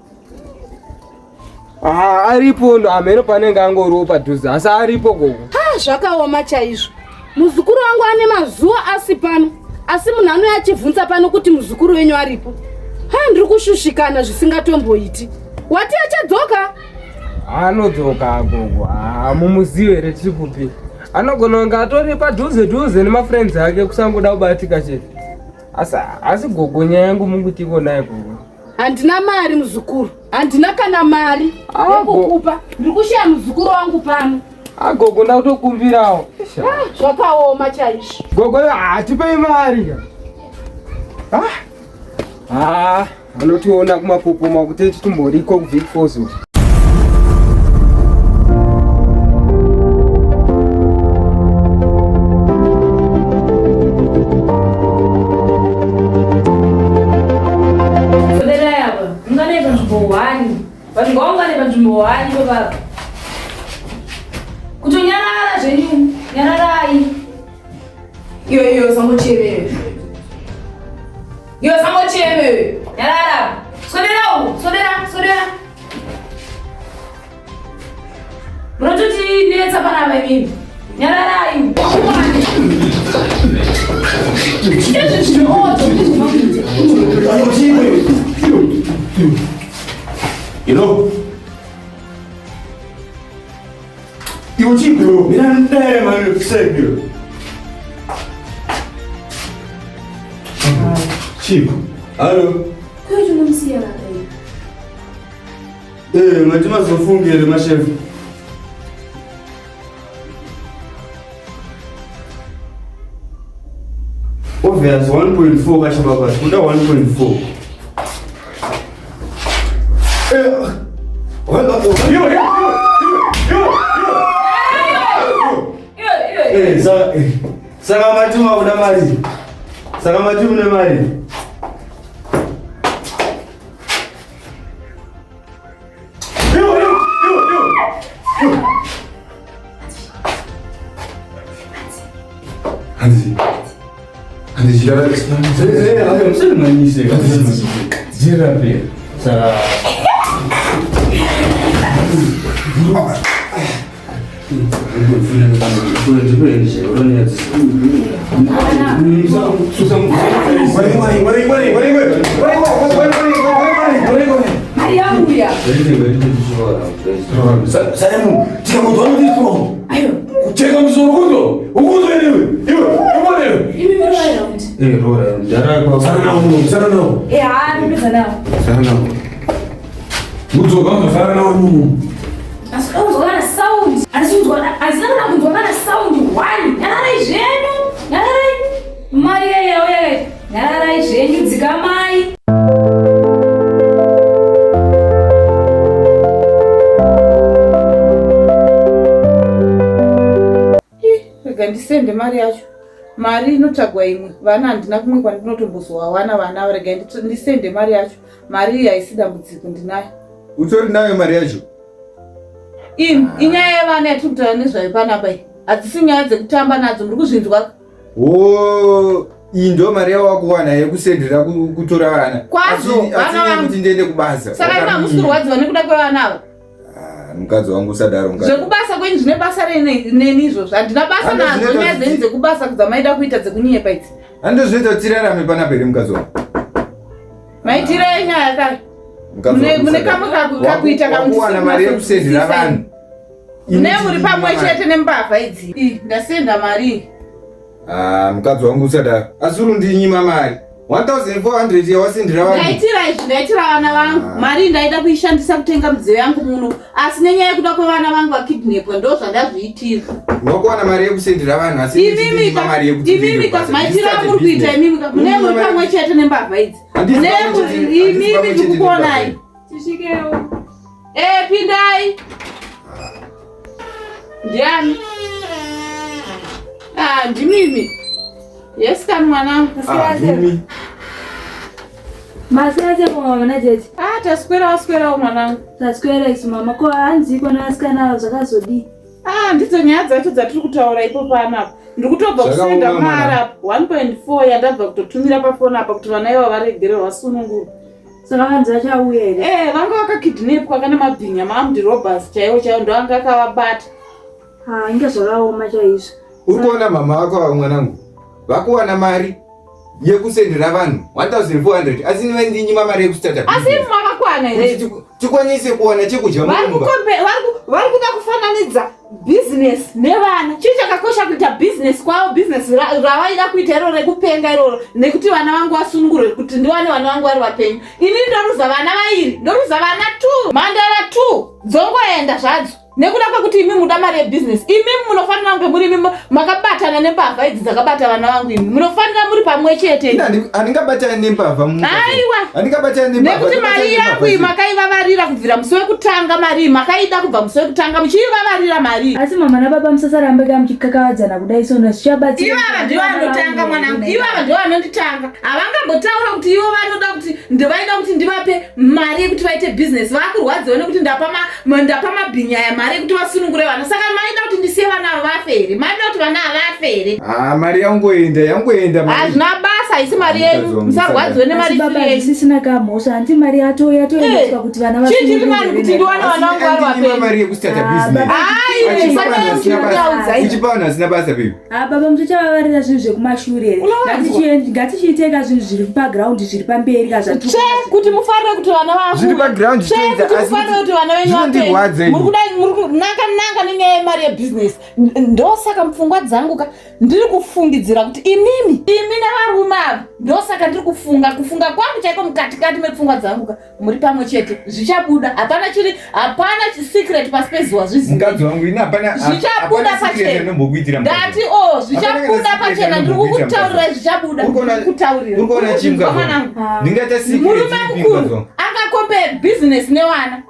Ah, aripo ndo ameno panenge angoriwo padhuze asi aripo gogo. Ha, zvakaoma chaizvo. Muzukuru wangu ane mazuva asi pano. Asi munhu anouya achibvunza pano kuti muzukuru wenyu aripo. Ha, ndiri kushushikana zvisingatomboiti. Wati achadzoka? Anodzoka gogo. Ah, mumuzive here tiri kupi? Anogona kunge atori padhuze dhuze nemafriends ake kusangoda kubatika chete. Asi asi gogo nyaya yangu mungutiko naye gogo. Handina mari muzukuru, handina kana mari yekukupa. Ndiri kushaya muzukuru wangu pano. Agogo ndakutokumbirawo. Ah, zvakaoma chaizvo. Gogo hatipei mari. Ah. Ah, anotiona kumapopoma kuti titomboriko kuVic Falls uku. Soderai apa, unganai panzvimbo one. Vanhu ngaungane panzvimbo one ipapapa. Kutonyarara zvenyu, nyararai. Iyo iyo usangocheme. Iyo usangocheme. Nyarara. Sodera uku, sodera, sodera. Munototinetsa panapa imimi. Nyararai. Izvi zvinoodza kuti zvinokuita. Hello? Iwe chibro, mina ndere mani kusebyo. Chipo. Hello. Kuyo unomusiya rakai. Eh, mati mazofungere mashefu. Obvious 1.4 kachibaba, kuda 1.4. Eh, yo, yo, yo, yo, eh, saka mati makuda mari. Saka mati mune mari. Hanzi hanzi Jirape. Saka Mari yangu ya. Saimu tikakudzwa Ayo. kucheka musoro kuzo ukuzo iwe iwe iwe Imi muri round. Eh, roya, ndara sana nawo sana nawo Eh, ah, ndipedza nawo. sana nawo mudzoka uzosara nawo mumu Asi unzwa kana sound. Asi unzwa asi kana kunzwa kana sound one. Nyararai zvenyu. Nyararai. Mari yaya yaya. Nyararai zvenyu dzikamai. Rega ndisende mari yacho. Mari inotsvagwa imwe. Vana handina kumwe kwandinotombozowawana vana ava. Rega ndisende mari yacho. Mari iyi haisi dambudziko ndinayo. Utori nayo mari yacho? Imi inyaya yevana yatiri kutaura nezvayo panapa iyi. Hadzisi nyaya dzekutamba nadzo muri kuzvinzwa. Oh, iyi ndo mari yawakuwana yekusendera kutora vana. Kwazvo, vana vangu. kuti ndiende kubasa. Saka imi hamusi kurwadziwa nekuda kwevana ava. Ah, mukadzi wangu usadaro mukadzi. Zvekubasa kwenyu zvine basa rei neni izvozvo. Handina basa Hando nadzo zvinoita nyaya kuti- dzenyu dzekubasa dzamaida kuita dzekunyepa idzi. Hando zvinoita kuti tirarame panapa here mukadzi wangu? Maitiro enyaya kare. Mukadzi wangu Mune usadaro. kamwe kakuita Wakuwana mari yekusendera vanhu. Ne muri pamwe chete nembavha idzi. Ii, Ndasenda mari. Ah, mukadzi wangu usadaro. Asi uri kundinyima mari. 1400 yawasendera vanhu. Ndaitira izvi, ndaitira vana vangu. Mari ndaida kuishandisa kutenga midziyo yangu muno. Asi nenyaya yekuda kwevana vangu vakidnapwa ndo zvandazviitira. Wakuwana mari yekusendera vanhu asi Imimi ndichinyima mari yekuti imimi ndiende kubasa. maitira Start a amuri kuita business. imimi ka. Mune muri pamwe chete nembavha idzi. Handisi Mune pamwe muri chete- handisi imimi pamwe chete ndikukuonai. nembavha. Tisvikewo. Eh, pindai. Ndiani? Ah, ndimimi. Yes, kani mwanangu. Ah, mimi. Maswera sei mama najeje? Ah, taswera waswerawo mwanangu. Taswera isu mama ko hanziko nevasikana ava zvakazodii? Ah, ndidzo nyaya dzacho dzatiri kutaura ipo panapa. Ndiri kutobva Zvakaoma, kusenda mwana. mari apa 1.4 yandabva kutotumira pafoni apa kuti vana ivo varegererwa vasunungurwa. Saka vanzi vachauya here? Eh, vanga vakakidnapwa kana mabhinya maarmed robbers chaiwo chaiwo ndo anga akavabata. Ah, inge zvakaoma chaizvo. Uri kuona mama vako ava mwanangu vakuwana mari yekusendera vanhu 1400 asi ndinyima mari yekustarta Asi imi makakwana here? Kuti tikwanise kuwana chekudya Vari mumba. kukombe- vari ku- vari kuda kufananidza bhizinesi nevana chii chakakosha kuita bhizinesi kwavo bhizinesi ravaida kuita iroro rekupenga iroro nekuti vana vangu vasunungurwe kuti ndiwane vana vangu vari vapenyu ini ndoruza vana vairi ndoruza vana two mhandara two dzongoenda zvadzo nekuda kwekuti imi muda mari yebhizinesi imi munofanira kunge muri imi makabatana nembavha idzi dzakabata vana vangu imi munofanira muri pamwe chete Ini handingabatani nembavha mumba. Aiwa. Handingabatani nembavha. nekuti mari yangu iyi makaivavarira kubvira musi wekutanga mari iyi makaida kubva musi wekutanga muchiivavarira mari iyi Asi mama nababa musasarambe ka muchikakavadzana kudai sona zvichabatsira. ivava ndivo vanotanga mwanangu ivava ndivo vanonditanga havangambotaura kuti ivo vanoda kuti ndivaida kuti ndivape mari yekuti vaite bhizinesi vakurwadziwa nekuti ndapa ndapa mabhinya aya mari yekuti vasunungure vana saka maida kuti ndisiye vana ava vafe here maida kuti vana ava vafe here Ah, mari yangoenda yangoenda mari. hazvina basa haisi mari yenyu musarwadziwe nemari Asi baba isiri yenyu zvisisina kamhosva hanti mari yatoendeswa kuti vana chii chiri nani kuti ndiwane vana vangu vari Andinyima vapenyu mari yekustarta Ah, business. baba. Ai, Achipa saka vanhu vasina basa. muchiudza Uchipa vanhu vasina basa baby. Ah, baba muchachavavarira zvinhu zvekumashure here Unowanzwa. Ngatichiiteka zvinhu zviri pagraundi zviri pamberi ka zvati Tsve kuti mufarire kuti vana Zviri paground Tsve chitoita, kuti asi mufarire kuti vana venyu zvinondirwadza vapenyu. ini. Muri kudai muri kunaka nanga nenyaya yemari yebhizinesi. Ndosaka mupfungwa dzangu ka ndiri kufungidzira kuti imimi imi nevarume ava ndosaka ndiri kufunga kufunga kwangu chaiko mukatikati mepfungwa dzangu ka muri pamwe chete zvichabuda hapana chiri hapana secret pasi pezuva zvizivi Mukadzi wangu ini hapana Zvichabuda hapana secret pachena. yandinombokuyitira mukadzi ndati wangu. o zvichabuda Hapana kana pachena ndiri secret kukutaurirai zvichabuda Uri kuona- ndiri kutaurira uri kuona chii mukadzi wangu? mwanangu Ndingaita secret murume ipi mukadzi mukuru wangu? angakombe bhizinesi nevana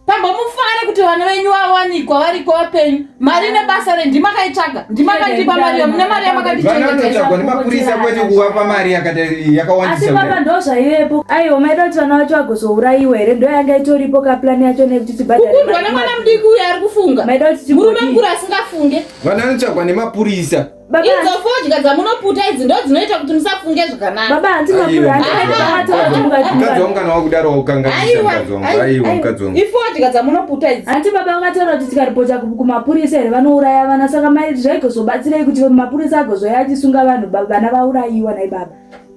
pambomufare kuti vana venyu vawanikwa variko vapenyu mari nebasa re ndimakaitsvaga ndimakandipa mari yo mune mari Vana yamakandichengetesa vanotsvagwa nemapurisa kwete kuvapa mari asi yakawandisa baba kudai. ndo zvaivepo aiwa maida kuti vana vacho vagozourayiwa here ndo yanga itoripo kaplani yacho nekuti tibhadhare kukundwa mari. nemwana mudiki uyo ari kufunga Maida kuti murume tigodii? mukuru asingafunge Vana vanotsvagwa nemapurisa. Baba, idzo fodya dzamunoputa idzi ndo dzinoita kuti musafunge zvakanaka baba hanti Aiwa, mapurisa mukadzi wangu. Mukadzi wangu kana wakudaro wakukanganisa Aiwa, mukadzi wangu. Aiwa mukadzi wangu. ifodya dzamunoputa idzi hanti baba vakataura kuti tikaripota kumapurisa here vanouraya vana saka mai zvaigozobatsirei kuti mapurisa agozoya achisunga vanhu vana vaurayiwa nai baba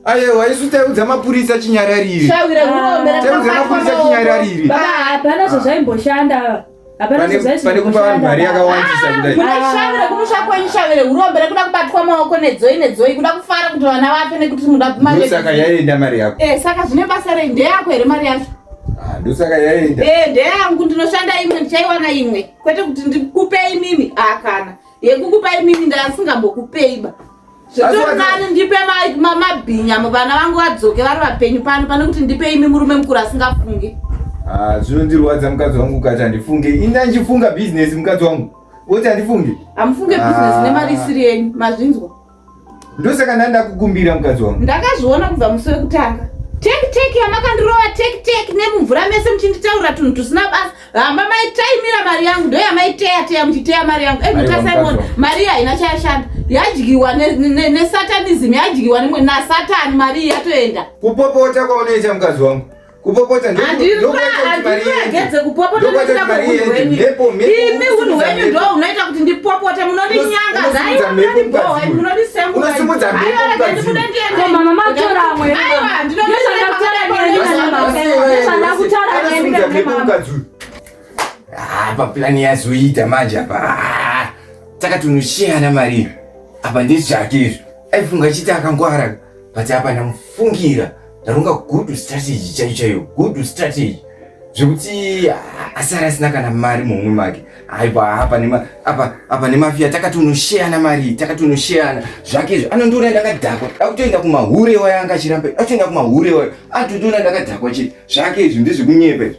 Aiwa isu taiudza mapurisa chinyararire. shawira urombe Taiudza mapurisa chinyararire. baba hapana zvazvaimboshanda hapana Pane kupa vanhu mari yakawandisa kudai. Mune shavire kumusha kwenyu shavire urombe rekuda kubatwa maoko nedzoi nedzoi kuda kufara kuti vana vafe nekuti muda mari Ndosaka yaenda mari yako. Eh, saka zvine basa rei ndeyako here mari yacho Ah, Ndosaka yaenda. Eh, ndeyangu ndinoshanda imwe ndichaiwana imwe kwete kuti ndikupe imimi akana yekukupa imimi ndasingambokupei ba zvitori nani ndipe mabhinya vana vangu vadzoke vari vapenyu pano pane kuti ndipe imi murume mukuru asingafungi Ah, zvinondirwadza mukadzi wangu ukati handifunge. Ini ndandichifunga business mukadzi wangu. Woti handifunge. hamufunge Ah. bhizinesi nemari isiri yenyu mazvinzwa Ndosaka ndanda kukumbira mukadzi wangu. ndakazviona kubva musi wekutanga teki teki yamakandirova teki teki nemumvura mese muchinditaurira tunhu tusina basa hamba maitaimira mari yangu ndo yamaiteya teya muchiteya mari yangu Aiwa, eguta mukadzi simon wangu. mari iyi haina chayashanda yadyiwa nesatanism yadyiwa nesatani mari iyi yatoenda Kupopota kwaunoita mukadzi wangu. Kupopota handiregedze kupopota nekuda kwehunhu hwenyu imi hunhu hwenyu ndo hunoita kuti ndipopote munondinyangaza aiwa munondibhowa Unosimudza mhepo mukadzi. Ko mama matora amwe here Aiwa, mama? ndinotora Ndozvandakutaura nemi kana mama. Ndozvandakutaura nemi Unosimudza kana mhepo mama. mukadzi uyu. Apa plani yazoita manje apa. Ah, takatonosheyana mari apa ndezvake izvo. Aifunga achiti akangwara but apa ndamufungira. Ndaronga good strategy chaiyo chaiyo, good strategy. Zvekuti ah, asara asina kana mari muhomwe make. Aiwa apa nema apa apa nemafia takatonosheyana mari, takatonosheyana zvake izvo. Anondiona ndakadhakwa. Akutoenda kumahure waya anga achiramba. Akutoenda kumahure waya. Atotoona ndakadhakwa chete. Zvake izvo ndezvekunyepa izvo.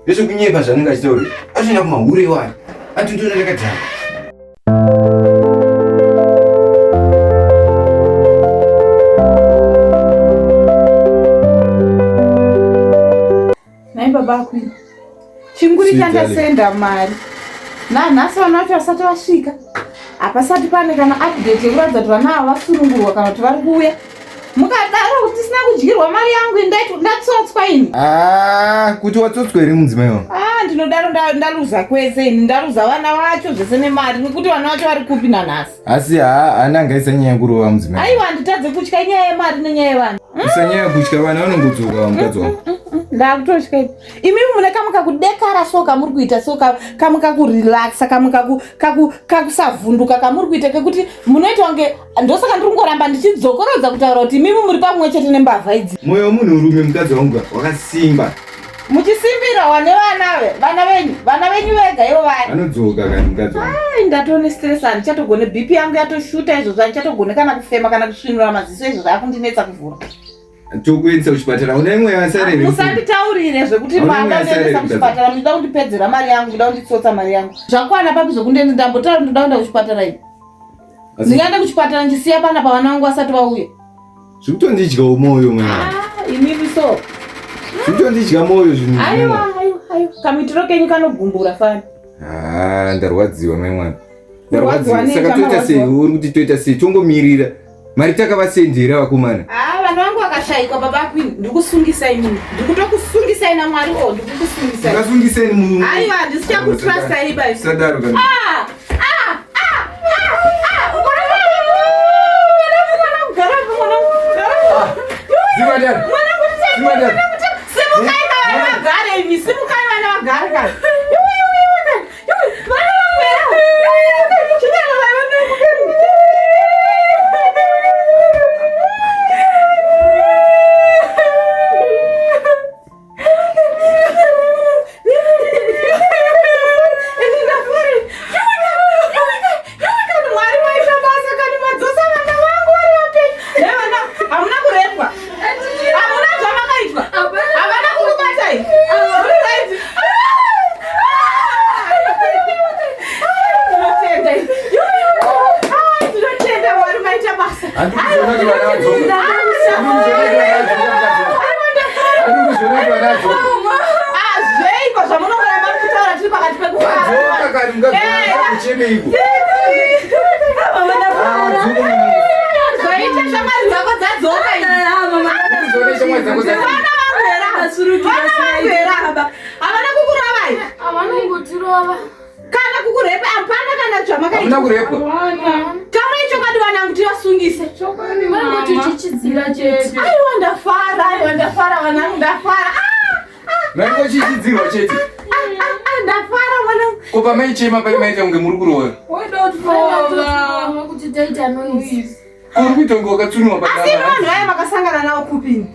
Ndezvekunyepa zvaanenge achitaura. Atoenda kumahure waya. Atotoona ndakadhakwa. Nhai baba Queen. Chinguri chandasenda mari. Nanhasi vana vacho vasati vasvika. Hapasati pane kana update yekuratidza kuti vana ava vasunungurwa kana kuti vari kuuya. Mukadaro kuti tisina kudyirwa mari yangu ndatsotswa ini. Ah, kuti watsotswa here mudzimai wangu? Ah, ndinodaro ndaluza kwese ini, ndaluza vana vacho zvese nemari nekuti vana vacho vari kupi nanhasi. Asi haa ana ngaisanyanya kurova mudzimai. Aiwa handitadze kutya inyaya yemari nenyaya yevana. Usanyanya kutya vana vanongodzoka mukadzi wangu. Ndakutotya ini. Imimi mune kamwe kakudekara so kamuri kuita so kamwe kakurelaxa kamwe kakusavhunduka kamuri kuita kekuti munoita kunge ndosaka ndiri kungoramba ndichidzokorodza kutaura kuti imimi muri pamwe chete nembavha idzi. Moyo wemunhurume mukadzi wangu wakasimba. Muchisimbira wane vana ve vana venyu vana venyu vega ivo vaya. Vanodzoka kani mukadzi wangu. Ai ndatone stress handichatogone BP yangu yatoshuta izvozvo handichatogone kana kufema kana kusvinura maziso izvo zvakundinetsa kuvhura. Tokuendesa kuchipatara una imwe yasara here? Musanditaurire zvekuti mandaendesa kuchipatara muchida kundipedzera mari yangu muchida kunditsotsa mari yangu. Zvakwana papi zvekundienda ndambotaura ndoda kuenda kuchipatara ini. Ndingaenda kuchipatara ndichisiya pana pavana vangu vasati vauya. Zvikutondidyawo moyo mwana. Ah, imimi so. Zvikutondidya moyo zvinhu. Aiwa, aiwa, aiwa. Kamitiro kenyu kanogumbura fani. Ah, ndarwadziwa mai mwana. Ndarwadziwa. Saka toita sei? Uri kuti toita sei? Tongomirira. Mari takavasendera vakomana. Ah, vanhu vangu vakashaikwa baba Queen. Ndikusungisai mimi. Ndikutokusungisai naMwari oh, ndikukusungisai. Ndikasungisai mu. Aiwa, ndisichakutrustai baba. Sadaro kana. Ah! Ah! Ah! Ah! Simukai vana vagare imi, simukai vana vagare kani. Zveiko zvamunoramba kutaura tiri pakati pekufaazvaita shamwari dzako dzadzoka havana kukurovai Havanongotirova. kana kukurepa hapana kana zvamakaita Hamuna kurepwa. taurai chokwadi vanangu tivasungise Vangotichichidzira chete. Aiwa ndafara, aiwa ndafara vanangu ndafara. Maingochichidzirwa chete. Ah, ah, ndafara mwanangu. Ko pamaichema pai maita kunge muri kuroora. Vangotirova kuti taita noise. Uri kuita kunge wakatsunwa Asi imi padama. vanhu vaya makasangana navo kupini?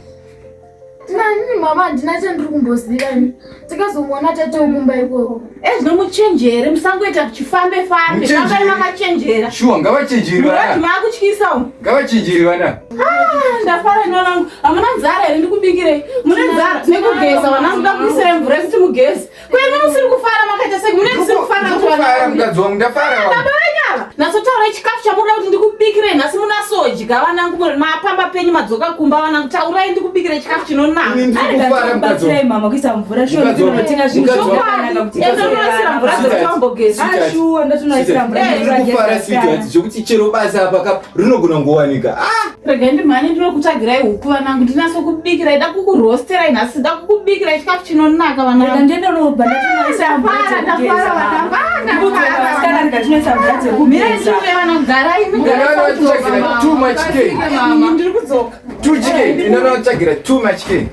Tinani mama handina chandiri kumboziva ini. Takazomuona tatokumba ikoko. Ezvino muchenjere musangoita chifambe fambe. Muchenjere. Fambai makachenjera. Shuwa ngavachenjeri Muroti vana. maakutyisa umu. Ngavachenjeri vana. Ah, ndafara ini vanangu. Hamuna nzara here ndikubikirei? Mune nzara nekugeza vanangu ndakuisirai mvura yekuti mugeze. Ko imi musiri kufara makaita sei? Mune musiri kufara kuti vana Ndikufara vangu. mukadzi wangu ndafara wangu. Baba venyu ava nhasi taurai chikafu chamunoda kuti ndikubikirei nhasi munasodya vanangu muri mapamba penyu madzoka kumba vanangu taurai ndikubikirei chikafu chinonaka Ini ndiri kufara mukadzi Batsirai wangu. mama kuisa mvura shuwa Mukadzi wangu. ndinotenga zvinhu Mukadzi wangu. zvakanaka kuti Ende unoisira mvura dzekuti vambogeza. Ah, shuwa ndotonoisira mvura Ndiri kufara sweetheart zvekuti chero basa apa ka rinogona kungowanika. Ah! Regai ndimhanye ndinokutsvagirai huku vanangu ndinase kubikirai da kukurosterai nhasi da kukubikirai chikafu chinonaka vanangu. Ndiende unobva ndatonoisira mvura Ndafara, ndafara vanangu. Ah, ndafara. Vasikana ndikatinoisa mvura Mirai dzekugeza. ndiuye vanangu garai Ndinoona vatsvagira too much cane. migara ndiri kudzoka. Too chicken. Ndinoona vatsvagira too much cane.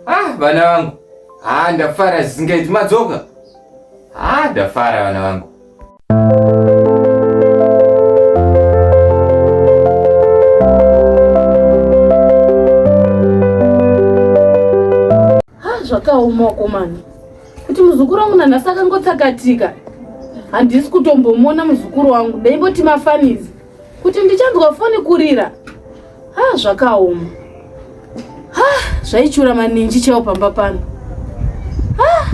Ah, vana vangu. Ah, ndafara zvisingaiti madzoka. Ah, ndafara vana vangu. Ha, zvakaoma wakomana kuti muzukuru wangu nanhasi akangotsakatika handisi kutombomuona muzukuru wangu ndaimboti mafanizi kuti ndichanzwa foni kurira ha zvakaoma ha zvaichura maninji chaiwo pamba pano ha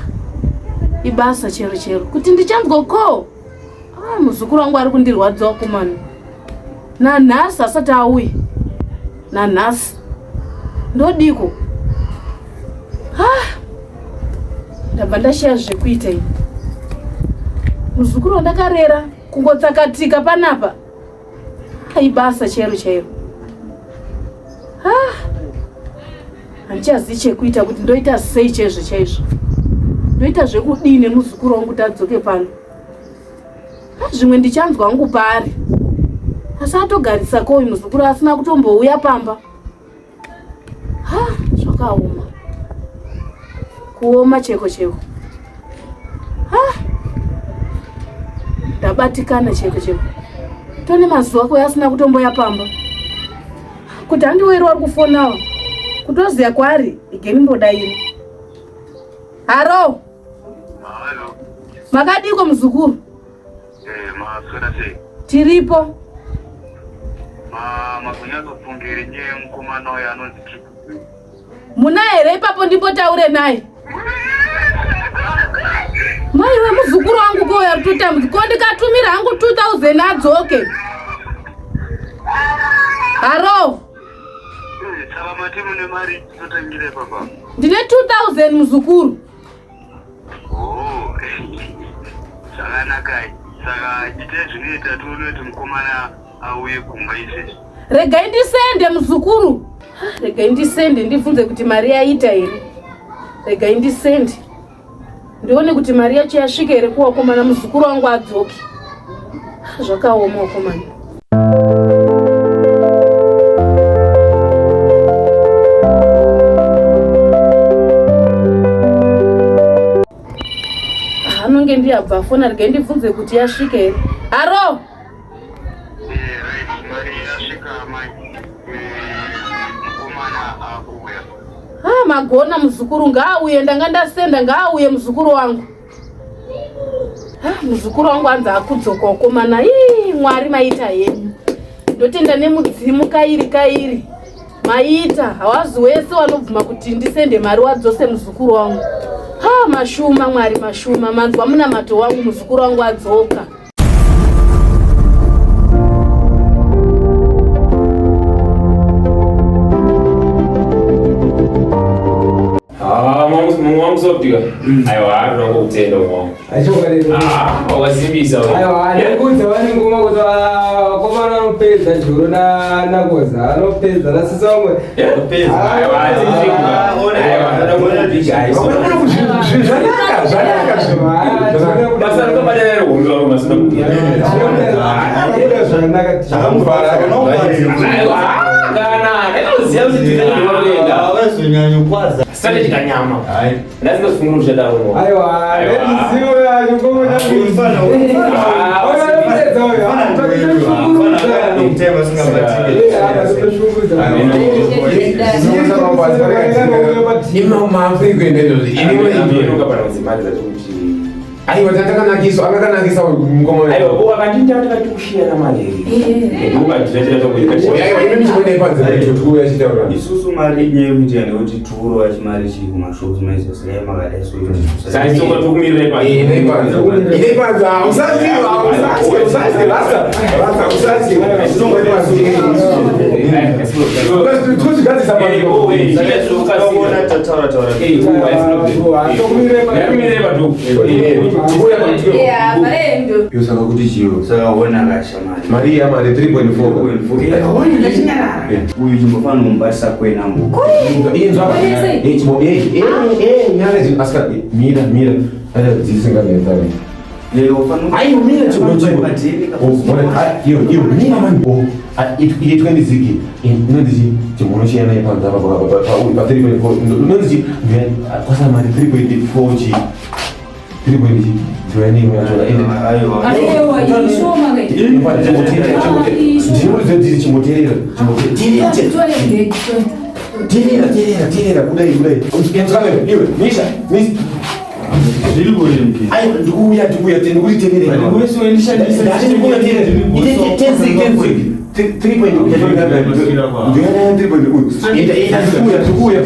ibasa chero chero kuti ndichanzwa ko ah, muzukuru wangu ari kundirwadza wakomana nanhasi asati auya nanhasi ndodiko ha ndabva ndashaya zvekuita ini muzukuru wandakarera kungotsakatika panapa ibasa chairo chairo handichazivi chekuita kuti ndoita sei chaizvo chaizvo ndoita zvekudii nemuzukuru wangu kuti adzoke pano zvimwe ndichanzwa hangu paari asi atogarisa koyu muzukuru asina kutombouya pamba ha zvakaoma kuoma cheko cheko ha ndabatikana cheko cheko tone mazuva koyo asina kutomboya pamba kuti handiweri wari kufonawo kutoziya kwaari igeni mbodairi haro makadiko muzukuru Eh, maswera sei? Tiripo. Ma makunyatsofungira nyaya yemukomana uyo anonzi Triple B. Muna here ipapo ndimbotaure naye? Mai wemuzukuru wangu ko yari kutotambudza ko ndikatumira hangu 2000 adzoke. Haro. Eh, saka mati mune mari totangira ipapa. Ndine 2000 muzukuru. Oh, zvakanakai. Saka itai zvinoita tione kuti mukomana auye kumba izvezvi. Regai ndisende muzukuru. Regai ndisende ndibvunze kuti mari yaita here. Regai ndisende ndione kuti mari yacho yasvika here kuwakomana muzukuru wangu adzoke. Zvakaoma wakomana. Anonge ndiye abva afona regai ndibvunze kuti yasvika here. Haro. Eh, right, mari yasvika amai. Eh, mukomana akuuya. Ah, magona muzukuru ngaauye ndanga ndasenda ngaauye muzukuru wangu. Ah, muzukuru wangu anzi akudzoka wakomana. Ii, Mwari maita henyu. Ndotenda nemudzimu kairi kairi. Maita hawazi wese wanobvuma kuti ndisende mari wadzose muzukuru wangu. Ha, mashuma Mwari mashuma manzwa munamato wangu muzukuru wangu adzoka. Ah, mumwe wangu sopika. Aiwa, arikuda kukutenda mumwe wangu. Ah, wakasimbisa wewe. Aiwa, ndikuudza vane ngoma kuti vakomana vanopedza juru nakoza anopedza nasisi vamwe. Aiwa, Zvanaka, zvanaka zvinhu. Basa rinobatana rehombe vamwe masina kuita. Zvakanaka. Zvakamuvhara. Aiwa, kana ndinoziva kuti tine ndinoenda. Vazonyanyokwaza. Sate chikanyama. Ndasingafungi kuti chadaro mumwe. Aiwa, nemizivo yacho ngoma Aiwa takanakiswa akakanakisa mukoma Aiwa, wakandita tikati kushiyana mari. Aiwa imi michimone ipanze kuti chitaura. Isusu mari inyaya yekuti ndekuti tiurova chimari chiri kumashops maizosai makadai so Saisoka tokumirira ipanze. Ine ipanze. Ine ipanze. Usatye, usatye, usatye, rasta. Rasta usatye. Tozvigadzisa pano. Tataura taura. Yo saka kuti chiro. Saka ona kasha mari. Mari ya mari 3.4. Uyu chimbofanira kumubatisa kwena mbuku. Inzwa. Eh chimbo eh eh eh nyaya dzi asika mira mira. Ada dzisingamira. Ayo mira chimbo chimbo. Oh, iyo iyo mira mani. Oh, itwe ndiziki. Inonzi chimbono chiyana ipanza pa pa pa pa 3.4. Inonzi kwasa mari 3.4 chi. Three point chi? Ndouya neimwe yacho. Aiwa, ishoma kai. Ndinokuudza kuti chimboteerera. Chimboteerera. Tore bag, tore. Teerera, teerera, teerera. Budai, budai. Msikana, iwe, Misha, Misha. Zviri kuri mukezi. Aiwa, ndikuuya, ndikuuya, ndikuti teerera. Ndikuti wendishandisa. Ndati ndikuuya, teerera. Ite 10 sec, 10 sec. 3 point. Ndouya nayo 3 point. Enda, enda, ndikuuya, ndikuuya.